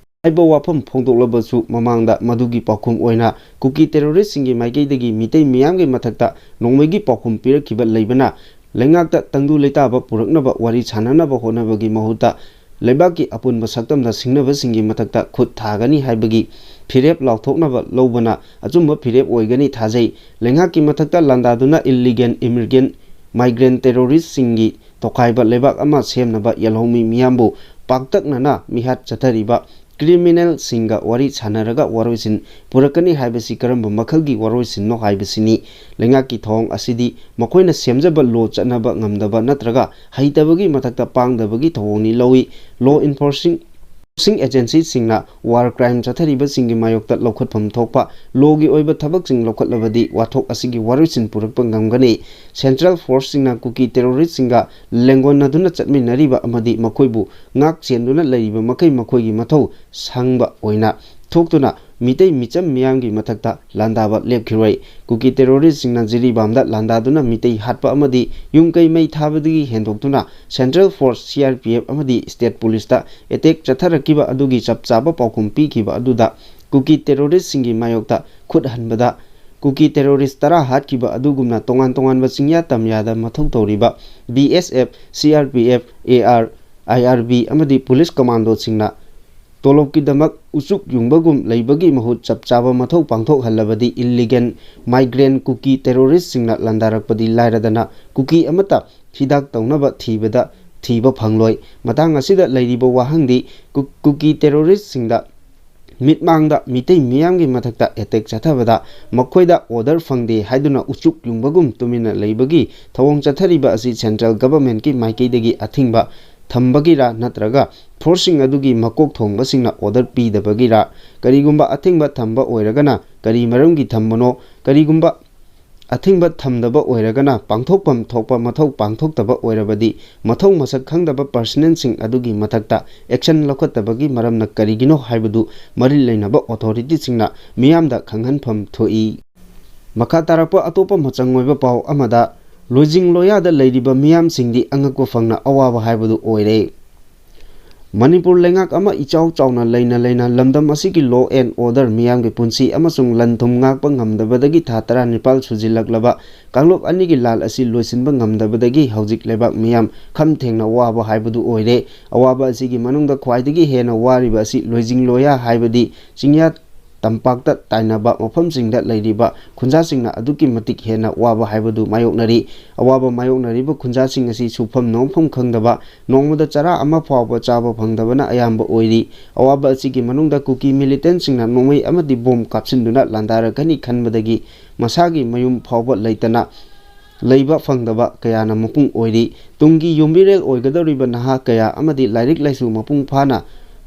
ꯍꯥꯏꯕ ꯋꯥꯐꯝ ꯐꯣꯡꯗꯣꯛꯂꯕꯁꯨ ꯃꯃꯥꯡꯗ ꯃꯗꯨꯒꯤ ꯄꯥꯎꯈꯨꯝ ꯑꯣꯏꯅ ꯀꯨꯀꯤ ꯇꯦꯔꯣꯔꯤꯁꯁꯤꯡꯒꯤ ꯃꯥꯏꯀꯩꯗꯒꯤ ꯃꯤꯇꯩ ꯃꯤꯌꯥꯝꯒꯤ ꯃꯊꯛꯇ ꯅꯣꯡꯃꯩꯒꯤ ꯄꯥꯎꯈꯨꯝ ꯄꯤꯔꯛꯈꯤꯕ ꯂꯩꯕꯅ ꯂꯩꯉꯥꯛꯇ ꯇꯪꯗꯨ ꯂꯩꯇꯥꯕ ꯄꯨꯔꯛꯅꯕ ꯋꯥꯔꯤ ꯁꯥꯟꯅꯅꯕ ꯍꯣꯠꯅꯕꯒꯤ ꯃꯍꯨꯠꯇ ꯂꯩꯕꯥꯛꯀꯤ ꯑꯄꯨꯟꯕ ꯁꯛꯇꯝꯗ ꯁꯤꯡꯅꯕꯁꯤꯡꯒꯤ ꯃꯊꯛꯇ ꯈꯨꯠ ꯊꯥꯒꯅꯤ ꯍꯥꯏꯕꯒꯤ ꯐꯤꯔꯦꯞ ꯂꯥꯎꯊꯣꯛꯅꯕ ꯂꯧꯕꯅ ꯑꯆꯨꯝꯕ ꯐꯤꯔꯦꯞ ꯑꯣꯏꯒꯅꯤ ꯊꯥꯖꯩ꯫ ꯂꯩꯉꯥꯛꯀꯤ ꯃꯊꯛꯇ ꯂꯥꯟꯗꯥꯗꯨꯅ ꯏꯜꯂꯤꯒꯦꯜ ꯏꯃꯤꯒ꯭ꯔꯦꯟꯠ, ꯃꯥꯏꯒ꯭ꯔꯦꯟꯠ ꯇꯦꯔꯣꯔꯤꯁꯁꯤꯡꯒꯤ ꯇꯣꯈꯥꯏꯕ ꯂꯩꯕꯥꯛ ꯑꯃ ꯁꯦꯝꯅꯕ ꯌꯦꯜꯍꯧꯃꯤ ꯃꯤꯌꯥꯝꯕꯨ ꯄꯥꯛꯇꯛꯅꯅ ꯃꯤꯍꯥꯠ ꯆꯠꯊꯔꯤꯕ ꯀ꯭ꯔꯤꯃꯤꯅꯦꯜꯁꯤꯡꯒ ꯋꯥꯔꯤ ꯁꯥꯟꯅꯔꯒ ꯋꯥꯔꯣꯏꯁꯤꯟ ꯄꯨꯔꯛꯀꯅꯤ ꯍꯥꯏꯕꯁꯤ ꯀꯔꯝꯕ ꯃꯈꯜꯒꯤ ꯋꯥꯔꯣꯏꯁꯤꯟꯅꯣ ꯍꯥꯏꯕꯁꯤꯅꯤ꯫ ꯂꯩꯉꯥꯛꯀꯤ ꯊꯧꯑꯣꯡ ꯑꯁꯤꯗꯤ ꯃꯈꯣꯏꯅ ꯁꯦꯝꯖꯕ ꯂꯣ ꯆꯠꯅꯕ ꯉꯝꯗꯕ ꯅꯠꯇ꯭ꯔꯒ ꯍꯩꯇꯕꯒꯤ ꯃꯊꯛꯇ ꯄꯥꯡꯗꯕꯒꯤ ꯊꯧꯑꯣꯡꯅꯤ ꯂꯧꯏ꯫ ꯂꯣ ꯏꯟꯐꯣꯔꯁꯤꯡ ꯏꯟꯐꯣꯔꯁꯤꯡ ꯑꯦꯖꯦꯟꯁꯤꯁꯤꯡꯅ ꯋꯥꯔ ꯀ꯭ꯔꯥꯏꯝ ꯆꯠꯊꯔꯤꯕꯁꯤꯡꯒꯤ ꯃꯥꯌꯣꯛꯇ ꯂꯧꯈꯠꯐꯝ ꯊꯣꯛꯄ ꯂꯣꯒꯤ ꯑꯣꯏꯕ ꯊꯕꯛꯁꯤꯡ ꯂꯧꯈꯠꯂꯕꯗꯤ ꯋꯥꯊꯣꯛ ꯑꯁꯤꯒꯤ ꯋꯥꯔꯣꯏꯁꯤꯟ ꯄꯨꯔꯛꯄ ꯉꯝꯒꯅꯤ꯫ ꯁꯦꯟꯇ꯭ꯔꯦꯜ ꯐꯣꯔꯁꯁꯤꯡꯅ ꯀꯨꯀꯤ ꯇꯦꯔꯣꯔꯤꯁꯁꯤꯡꯒ ꯂꯦꯡꯒꯣꯟꯅꯗꯨꯅ ꯆꯠꯃꯤꯟꯅꯔꯤꯕ ꯑꯃꯗꯤ ꯃꯈꯣꯏꯕꯨ ꯉꯥꯛ ꯁꯦꯟꯗꯨꯅ ꯂꯩꯔꯤꯕ ꯃꯈꯩ ꯃꯈꯣꯏꯒꯤ ꯃꯊꯧ ꯁꯪꯕ ꯑꯣꯏꯅ ꯊꯣꯛꯇꯨꯅ ꯃꯤꯇꯩ ꯃꯤꯆꯝ ꯃꯤꯌꯥꯝꯒꯤ ꯃꯊꯛꯇ ꯂꯥꯟꯗꯥꯕ ꯂꯦꯞꯈꯤꯔꯣꯏ꯫ ꯀꯨꯀꯤ ꯇꯦꯔꯣꯔꯤꯁꯁꯤꯡꯅ ꯖꯤꯔꯤꯕꯥꯝꯗ ꯂꯥꯟꯗꯥꯗꯨꯅ ꯃꯤꯇꯩ ꯍꯥꯠꯄ ꯑꯃꯗꯤ ꯌꯨꯝ ꯀꯩ ꯃꯩ ꯊꯥꯕꯗꯒꯤ ꯍꯦꯟꯗꯣꯛꯇꯨꯅ Central Force, C R P F ꯑꯃꯗꯤ State Policeꯇ attack ꯆꯠꯊꯔꯛꯈꯤꯕ ꯑꯗꯨꯒꯤ ꯆꯞ ꯆꯥꯕ ꯄꯥꯎꯈꯨꯝ ꯄꯤꯈꯤꯕ ꯑꯗꯨꯗ ꯀꯨꯀꯤ ꯇꯦꯔꯣꯔꯤꯁꯁꯤꯡꯒꯤ ꯃꯥꯌꯣꯛꯇ ꯈꯨꯠ ꯍꯟꯕꯗ ꯀꯨꯀꯤ ꯇꯦꯔꯣꯔꯤꯁ ꯇꯔꯥ ꯍꯥꯠꯈꯤꯕ ꯑꯗꯨꯒꯨꯝꯅ ꯇꯣꯉꯥꯟ ꯇꯣꯉꯥꯟꯕ ꯆꯤꯡꯌꯥ ꯇꯝꯌꯥꯗ ꯃꯊꯧ ꯇꯧꯔꯤꯕ B S F, C R P F, A R, I R B ꯑꯃꯗꯤ police commandoꯁꯤꯡꯅ ꯇꯣꯂꯣꯞꯀꯤꯗꯃꯛ ꯎꯆꯨꯛ ꯌꯨꯡꯕꯒꯨꯝ ꯂꯩꯕꯒꯤ ꯃꯍꯨꯠ ꯆꯞ ꯆꯥꯕ ꯃꯊꯧ ꯄꯥꯡꯊꯣꯛꯍꯜꯂꯕꯗꯤ illegal migrant ꯀꯨꯀꯤ ꯇꯦꯔꯣꯔꯤꯁꯁꯤꯡꯅ ꯂꯥꯟꯗꯥꯔꯛꯄꯗꯤ ꯂꯥꯏꯔꯗꯅ ꯀꯨꯀꯤ ꯑꯃꯠꯇ ꯍꯤꯗꯥꯛ ꯇꯧꯅꯕ ꯊꯤꯕꯗ ꯊꯤꯕ ꯐꯪꯂꯣꯏ꯫ ꯃꯇꯥꯡ ꯑꯁꯤꯗ ꯂꯩꯔꯤꯕ ꯋꯥꯍꯪꯗꯤ ꯀꯨ-, ꯀꯨꯀꯤ ꯇꯦꯔꯣꯔꯤꯁꯁꯤꯡꯗ ꯃꯤꯠꯃꯥꯡꯗ ꯃꯤꯇꯩ ꯃꯤꯌꯥꯝꯒꯤ ꯃꯊꯛꯇ attack ꯆꯠꯊꯕꯗ ꯃꯈꯣꯏꯗ order ꯐꯪꯗꯦ ꯍꯥꯏꯗꯨꯅ ꯎꯆꯨꯛ ꯌꯨꯡꯕꯒꯨꯝ ꯇꯨꯃꯤꯟꯅ ꯂꯩꯕꯒꯤ ꯊꯧꯑꯣꯡ ꯆꯠꯊꯔꯤꯕ ꯑꯁꯤ central governmentꯀꯤ ꯃꯥꯏꯀꯩꯗꯒꯤ ꯑꯊꯤꯡꯕ ꯊꯝꯕꯒꯤꯔꯥ ꯅꯠꯇ꯭ꯔꯒ forceꯁꯤꯡ ꯑꯗꯨꯒꯤ ꯃꯀꯣꯛ ꯊꯣꯡꯕꯁꯤꯡꯅ order ꯄꯤꯗꯕꯒꯤꯔꯥ? ꯀꯔꯤꯒꯨꯝꯕ ꯑꯊꯤꯡꯕ ꯊꯝꯕ ꯑꯣꯏꯔꯒꯅ ꯀꯔꯤ ꯃꯔꯝꯒꯤ ꯊꯝꯕꯅꯣ? ꯀꯔꯤꯒꯨꯝꯕ ꯑꯊꯤꯡꯕ ꯊꯝꯗꯕ ꯑꯣꯏꯔꯒꯅ ꯄꯥꯡꯊꯣꯛꯐꯝ ꯊꯣꯛꯄ ꯃꯊꯧ ꯄꯥꯡꯊꯣꯛꯇꯕ ꯑꯣꯏꯔꯕꯗꯤ ꯃꯊꯧ ꯃꯁꯛ ꯈꯪꯗꯕ personnelꯁꯤꯡ ꯑꯗꯨꯒꯤ ꯃꯊꯛꯇ action ꯂꯧꯈꯠꯇꯕꯒꯤ ꯃꯔꯝꯅ ꯀꯔꯤꯒꯤꯅꯣ ꯍꯥꯏꯕꯗꯨ ꯃꯔꯤ ꯂꯩꯅꯕ authorityꯁꯤꯡꯅ ꯃꯤꯌꯥꯝꯗ ꯈꯪꯍꯟꯐꯝ ꯊꯣꯛꯏ꯫ ꯃꯈꯥ ꯇꯥꯔꯛꯄ ꯑꯇꯣꯞꯄ ꯃꯆꯪ ꯑꯣꯏꯕ ꯄꯥꯎ ꯑꯃꯗ, ꯂꯣꯏꯖꯤꯡ ꯂꯣꯌꯥꯗ ꯂꯩꯔꯤꯕ ꯃꯤꯌꯥꯝꯁꯤꯡꯗꯤ ꯑꯉꯛꯄ ꯐꯪꯅ ꯑꯋꯥꯕ ꯍꯥꯏꯕꯗꯨ ꯑꯣꯏꯔꯦ꯫ ꯃꯅꯤꯄꯨꯔ ꯂꯩꯉꯥꯛ ꯑꯃ ꯏꯆꯥꯎ ꯆꯥꯎꯅ ꯂꯩꯅ ꯂꯩꯅ ꯂꯝꯗꯝ ꯑꯁꯤꯒꯤ law and order, ꯃꯤꯌꯥꯝꯒꯤ ꯄꯨꯟꯁꯤ ꯑꯃꯁꯨꯡ ꯂꯟ ꯊꯨꯝ ꯉꯥꯛꯄ ꯉꯝꯗꯕꯗꯒꯤ ꯊꯥ ꯇꯔꯥꯅꯤꯄꯥꯜ ꯁꯨꯖꯤꯜꯂꯛꯂꯕ ꯀꯥꯡꯂꯨꯞ ꯑꯅꯤꯒꯤ ꯂꯥꯜ ꯑꯁꯤ ꯂꯣꯏꯁꯤꯟꯕ ꯉꯝꯗꯕꯗꯒꯤ ꯍꯧꯖꯤꯛ ꯂꯩꯕꯥꯛ ꯃꯤꯌꯥꯝ ꯈꯝ ꯊꯦꯡꯅ ꯋꯥꯕ ꯍꯥꯏꯕꯗꯨ ꯑꯣꯏꯔꯦ꯫ ꯑꯋꯥꯕ ꯑꯁꯤꯒꯤ ꯃꯅꯨꯡꯗ ꯈ꯭ꯋꯥꯏꯗꯒꯤ ꯍꯦꯟꯅ ꯋꯥꯔꯤꯕ ꯑꯁꯤ ꯂꯣꯏꯖꯤꯡ ꯂꯣꯌꯥ ꯍꯥꯏꯕꯗꯤ ꯆꯤꯡꯌꯥ ꯇꯝꯄꯥꯛꯇ ꯇꯥꯏꯅꯕ ꯃꯐꯝꯁꯤꯡꯗ ꯂꯩꯔꯤꯕ ꯈꯨꯟꯖꯥꯁꯤꯡꯅ ꯑꯗꯨꯛꯀꯤ ꯃꯇꯤꯛ ꯍꯦꯟꯅ ꯋꯥꯕ ꯍꯥꯏꯕꯗꯨ ꯃꯥꯌꯣꯛꯅꯔꯤ꯫ ꯑꯋꯥꯕ ꯃꯥꯌꯣꯛꯅꯔꯤꯕ ꯈꯨꯟꯖꯥꯁꯤꯡ ꯑꯁꯤ ꯁꯨꯐꯝ ꯅꯣꯝꯐꯝ ꯈꯪꯗꯕ, ꯅꯣꯡꯃꯗ ꯆꯔꯥ ꯑꯃ ꯐꯥꯎꯕ ꯆꯥꯕ ꯐꯪꯗꯕꯅ ꯑꯌꯥꯝꯕ ꯑꯣꯏꯔꯤ꯫ ꯑꯋꯥꯕ ꯑꯁꯤꯒꯤ ꯃꯅꯨꯡꯗ ꯀꯨꯀꯤ militantꯁꯤꯡꯅ ꯅꯣꯡꯃꯩ ꯑꯃꯗꯤ ꯕꯣꯝ ꯀꯥꯞꯁꯤꯟꯗꯨꯅ ꯂꯥꯟꯗꯥꯔꯛꯀꯅꯤ ꯈꯟꯕꯗꯒꯤ ꯃꯁꯥꯒꯤ ꯃꯌꯨꯝ ꯐꯥꯎꯕ ꯂꯩꯇꯅ ꯂꯩꯕ ꯐꯪꯗꯕ ꯀꯌꯥꯅ ꯃꯄꯨꯡ ꯑꯣꯏꯔꯤ꯫ ꯇꯨꯡꯒꯤ ꯌꯨꯝꯕꯤꯔꯦꯜ ꯑꯣꯏꯒꯗꯧꯔꯤꯕ ꯅꯍꯥ ꯀꯌꯥ ꯑꯃꯗꯤ ꯂꯥꯏꯔꯤꯛ ꯂꯥꯏꯁꯨ ꯃꯄꯨꯡ ꯐꯥꯅ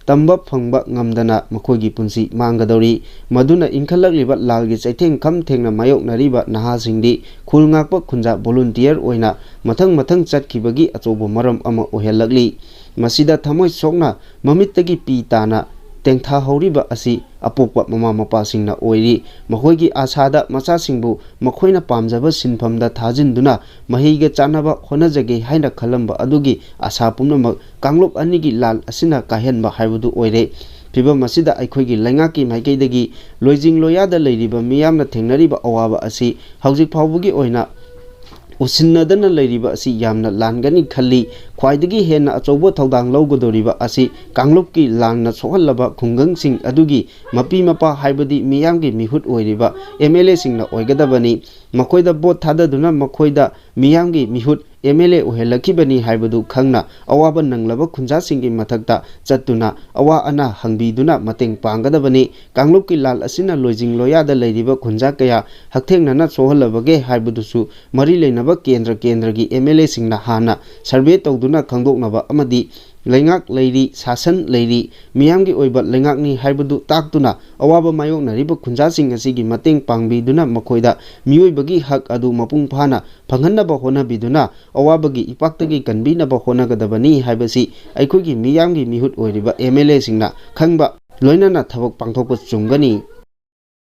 ꯇꯝꯕ ꯐꯪꯕ ꯉꯝꯗꯅ ꯃꯈꯣꯏꯒꯤ ꯄꯨꯟꯁꯤ ꯃꯥꯡꯒꯗꯧꯔꯤ꯫ ꯃꯗꯨꯅ ꯏꯟꯈꯠꯂꯛꯂꯤꯕ ꯂꯥꯜꯒꯤ ꯆꯩꯊꯦꯡ ꯈꯝ ꯊꯦꯡꯅ ꯃꯥꯌꯣꯛꯅꯔꯤꯕ ꯅꯍꯥꯁꯤꯡꯗꯤ ꯈꯨꯜ ꯉꯥꯛꯄ ꯈꯨꯟꯖꯥ volunteer ꯑꯣꯏꯅ ꯃꯊꯪ ꯃꯊꯪ ꯆꯠꯈꯤꯕꯒꯤ ꯑꯆꯧꯕ ꯃꯔꯝ ꯑꯃ ꯑꯣꯏꯍꯜꯂꯛꯂꯤ꯫ ꯃꯁꯤꯗ ꯊꯃꯣꯏ ꯁꯣꯛꯅ ꯃꯃꯤꯠꯇꯒꯤ ꯄꯤ ꯇꯥꯅ ꯇꯦꯡꯊꯥꯍꯧꯔꯤꯕ ꯑꯁꯤ ꯑꯄꯣꯛꯄ ꯃꯃꯥ ꯃꯄꯥꯁꯤꯡꯅ ꯑꯣꯏꯔꯤ꯫ ꯃꯈꯣꯏꯒꯤ ꯑꯥꯁꯥꯗ ꯃꯆꯥꯁꯤꯡꯕꯨ ꯃꯈꯣꯏꯅ ꯄꯥꯝꯖꯕ ꯁꯤꯟꯐꯝꯗ ꯊꯥꯖꯤꯟꯗꯨꯅ ꯃꯍꯩꯒ ꯆꯥꯟꯅꯕ ꯍꯣꯠꯅꯖꯒꯦ ꯍꯥꯏꯅ ꯈꯜꯂꯝꯕ ꯑꯗꯨꯒꯤ ꯑꯥꯁꯥ ꯄꯨꯝꯅꯃꯛ ꯀꯥꯡꯂꯨꯞ ꯑꯅꯤꯒꯤ ꯂꯥꯟ ꯑꯁꯤꯅ ꯀꯥꯏꯍꯟꯕ ꯍꯥꯏꯕꯗꯨ ꯑꯣꯏꯔꯦ꯫ ꯐꯤꯚꯝ ꯑꯁꯤꯗ ꯑꯩꯈꯣꯏꯒꯤ ꯂꯩꯉꯥꯛꯀꯤ ꯃꯥꯏꯀꯩꯗꯒꯤ ꯂꯣꯏꯖꯤꯡ ꯂꯣꯌꯥꯗ ꯂꯩꯔꯤꯕ ꯃꯤꯌꯥꯝꯅ ꯊꯦꯡꯅꯔꯤꯕ ꯑꯋꯥꯕ ꯑꯁꯤ ꯍꯧꯖꯤꯛ ꯐꯥꯎꯕꯒꯤ ꯑꯣꯏꯅ ꯎꯁꯤꯟꯅꯗꯅ ꯂꯩꯔꯤꯕ ꯑꯁꯤ ꯌꯥꯝꯅ ꯂꯥꯟꯒꯅꯤ ꯈꯜꯂꯤ꯫ ꯈ꯭ꯋꯥꯏꯗꯒꯤ ꯍꯦꯟꯅ ꯑꯆꯧꯕ ꯊꯧꯗꯥꯡ ꯂꯧꯒꯗꯧꯔꯤꯕ ꯑꯁꯤ ꯀꯥꯡꯂꯨꯞꯀꯤ ꯂꯥꯟꯅ ꯁꯣꯛꯍꯜꯂꯕ ꯈꯨꯡꯒꯪꯁꯤꯡ ꯑꯗꯨꯒꯤ ꯃꯄꯤ ꯃꯄꯥ, ꯍꯥꯏꯕꯗꯤ ꯃꯤꯌꯥꯝꯒꯤ ꯃꯤꯍꯨꯠ ꯑꯣꯏꯔꯤꯕ ꯑꯦꯝ ꯑꯦꯜ ꯑꯦꯁꯤꯡꯅ ꯑꯣꯏꯒꯗꯕꯅꯤ꯫ ꯃꯈꯣꯏꯗ ꯚꯣꯠ ꯊꯥꯗꯗꯨꯅ ꯃꯈꯣꯏꯗ ꯃꯤꯌꯥꯝꯒꯤ ꯃꯤꯍꯨꯠ ꯑꯦꯝ ꯑꯦꯜ ꯑꯦ ꯑꯣꯏꯍꯜꯂꯛꯈꯤꯕꯅꯤ ꯍꯥꯏꯕꯗꯨ ꯈꯪꯅ ꯑꯋꯥꯕ ꯅꯪꯂꯕ ꯈꯨꯟꯖꯥꯁꯤꯡꯒꯤ ꯃꯊꯛꯇ ꯆꯠꯇꯨꯅ ꯑꯋꯥ ꯑꯅꯥ ꯍꯪꯕꯤꯗꯨꯅ ꯃꯇꯦꯡ ꯄꯥꯡꯒꯗꯕꯅꯤ꯫ ꯀꯥꯡꯂꯨꯞꯀꯤ ꯂꯥꯜ ꯑꯁꯤꯅ ꯂꯣꯏꯖꯤꯡ ꯂꯣꯌꯥꯗ ꯂꯩꯔꯤꯕ ꯈꯨꯟꯖꯥ ꯀꯌꯥ ꯍꯛꯊꯦꯡꯅꯅ ꯁꯣꯛꯍꯜꯂꯕꯒꯦ ꯍꯥꯏꯕꯗꯨꯁꯨ ꯃꯔꯤ ꯂꯩꯅꯕ ꯀꯦꯟꯗ꯭ꯔ ꯀꯦꯟꯗ꯭ꯔꯒꯤ ꯑꯦꯝ ꯑꯦꯜ ꯑꯦꯁꯤꯡꯅ ꯍꯥꯟꯅ ꯁꯔꯚꯦ ꯇꯧꯗꯨꯅ ꯈꯪꯗꯣꯛꯅꯕ ꯑꯃꯗꯤ ꯂꯩꯉꯥꯛ ꯂꯩꯔꯤ, ꯁꯥꯁꯟ ꯂꯩꯔꯤ, ꯃꯤꯌꯥꯝꯒꯤ ꯑꯣꯏꯕ ꯂꯩꯉꯥꯛꯅꯤ ꯍꯥꯏꯕꯗꯨ ꯇꯥꯛꯇꯨꯅ ꯑꯋꯥꯕ ꯃꯥꯌꯣꯛꯅꯔꯤꯕ ꯈꯨꯟꯖꯥꯁꯤꯡ ꯑꯁꯤꯒꯤ ꯃꯇꯦꯡ ꯄꯥꯡꯕꯤꯗꯨꯅ ꯃꯈꯣꯏꯗ ꯃꯤꯑꯣꯏꯕꯒꯤ ꯍꯛ ꯑꯗꯨ ꯃꯄꯨꯡ ꯐꯥꯅ ꯐꯪꯍꯟꯅꯕ ꯍꯣꯠꯅꯕꯤꯗꯨꯅ ꯑꯋꯥꯕꯒꯤ ꯏꯄꯥꯛꯇꯒꯤ ꯀꯟꯕꯤꯅꯕ ꯍꯣꯠꯅꯒꯗꯕꯅꯤ ꯍꯥꯏꯕꯁꯤ ꯑꯩꯈꯣꯏꯒꯤ ꯃꯤꯌꯥꯝꯒꯤ ꯃꯤꯍꯨꯠ ꯑꯣꯏꯔꯤꯕ ꯑꯦꯝ ꯑꯦꯜ ꯑꯦꯁꯤꯡꯅ ꯈꯪꯕ ꯂꯣꯏꯅꯅ ꯊꯕꯛ ꯄꯥꯡꯊꯣꯛꯄ ꯆꯨꯝꯒꯅꯤ꯫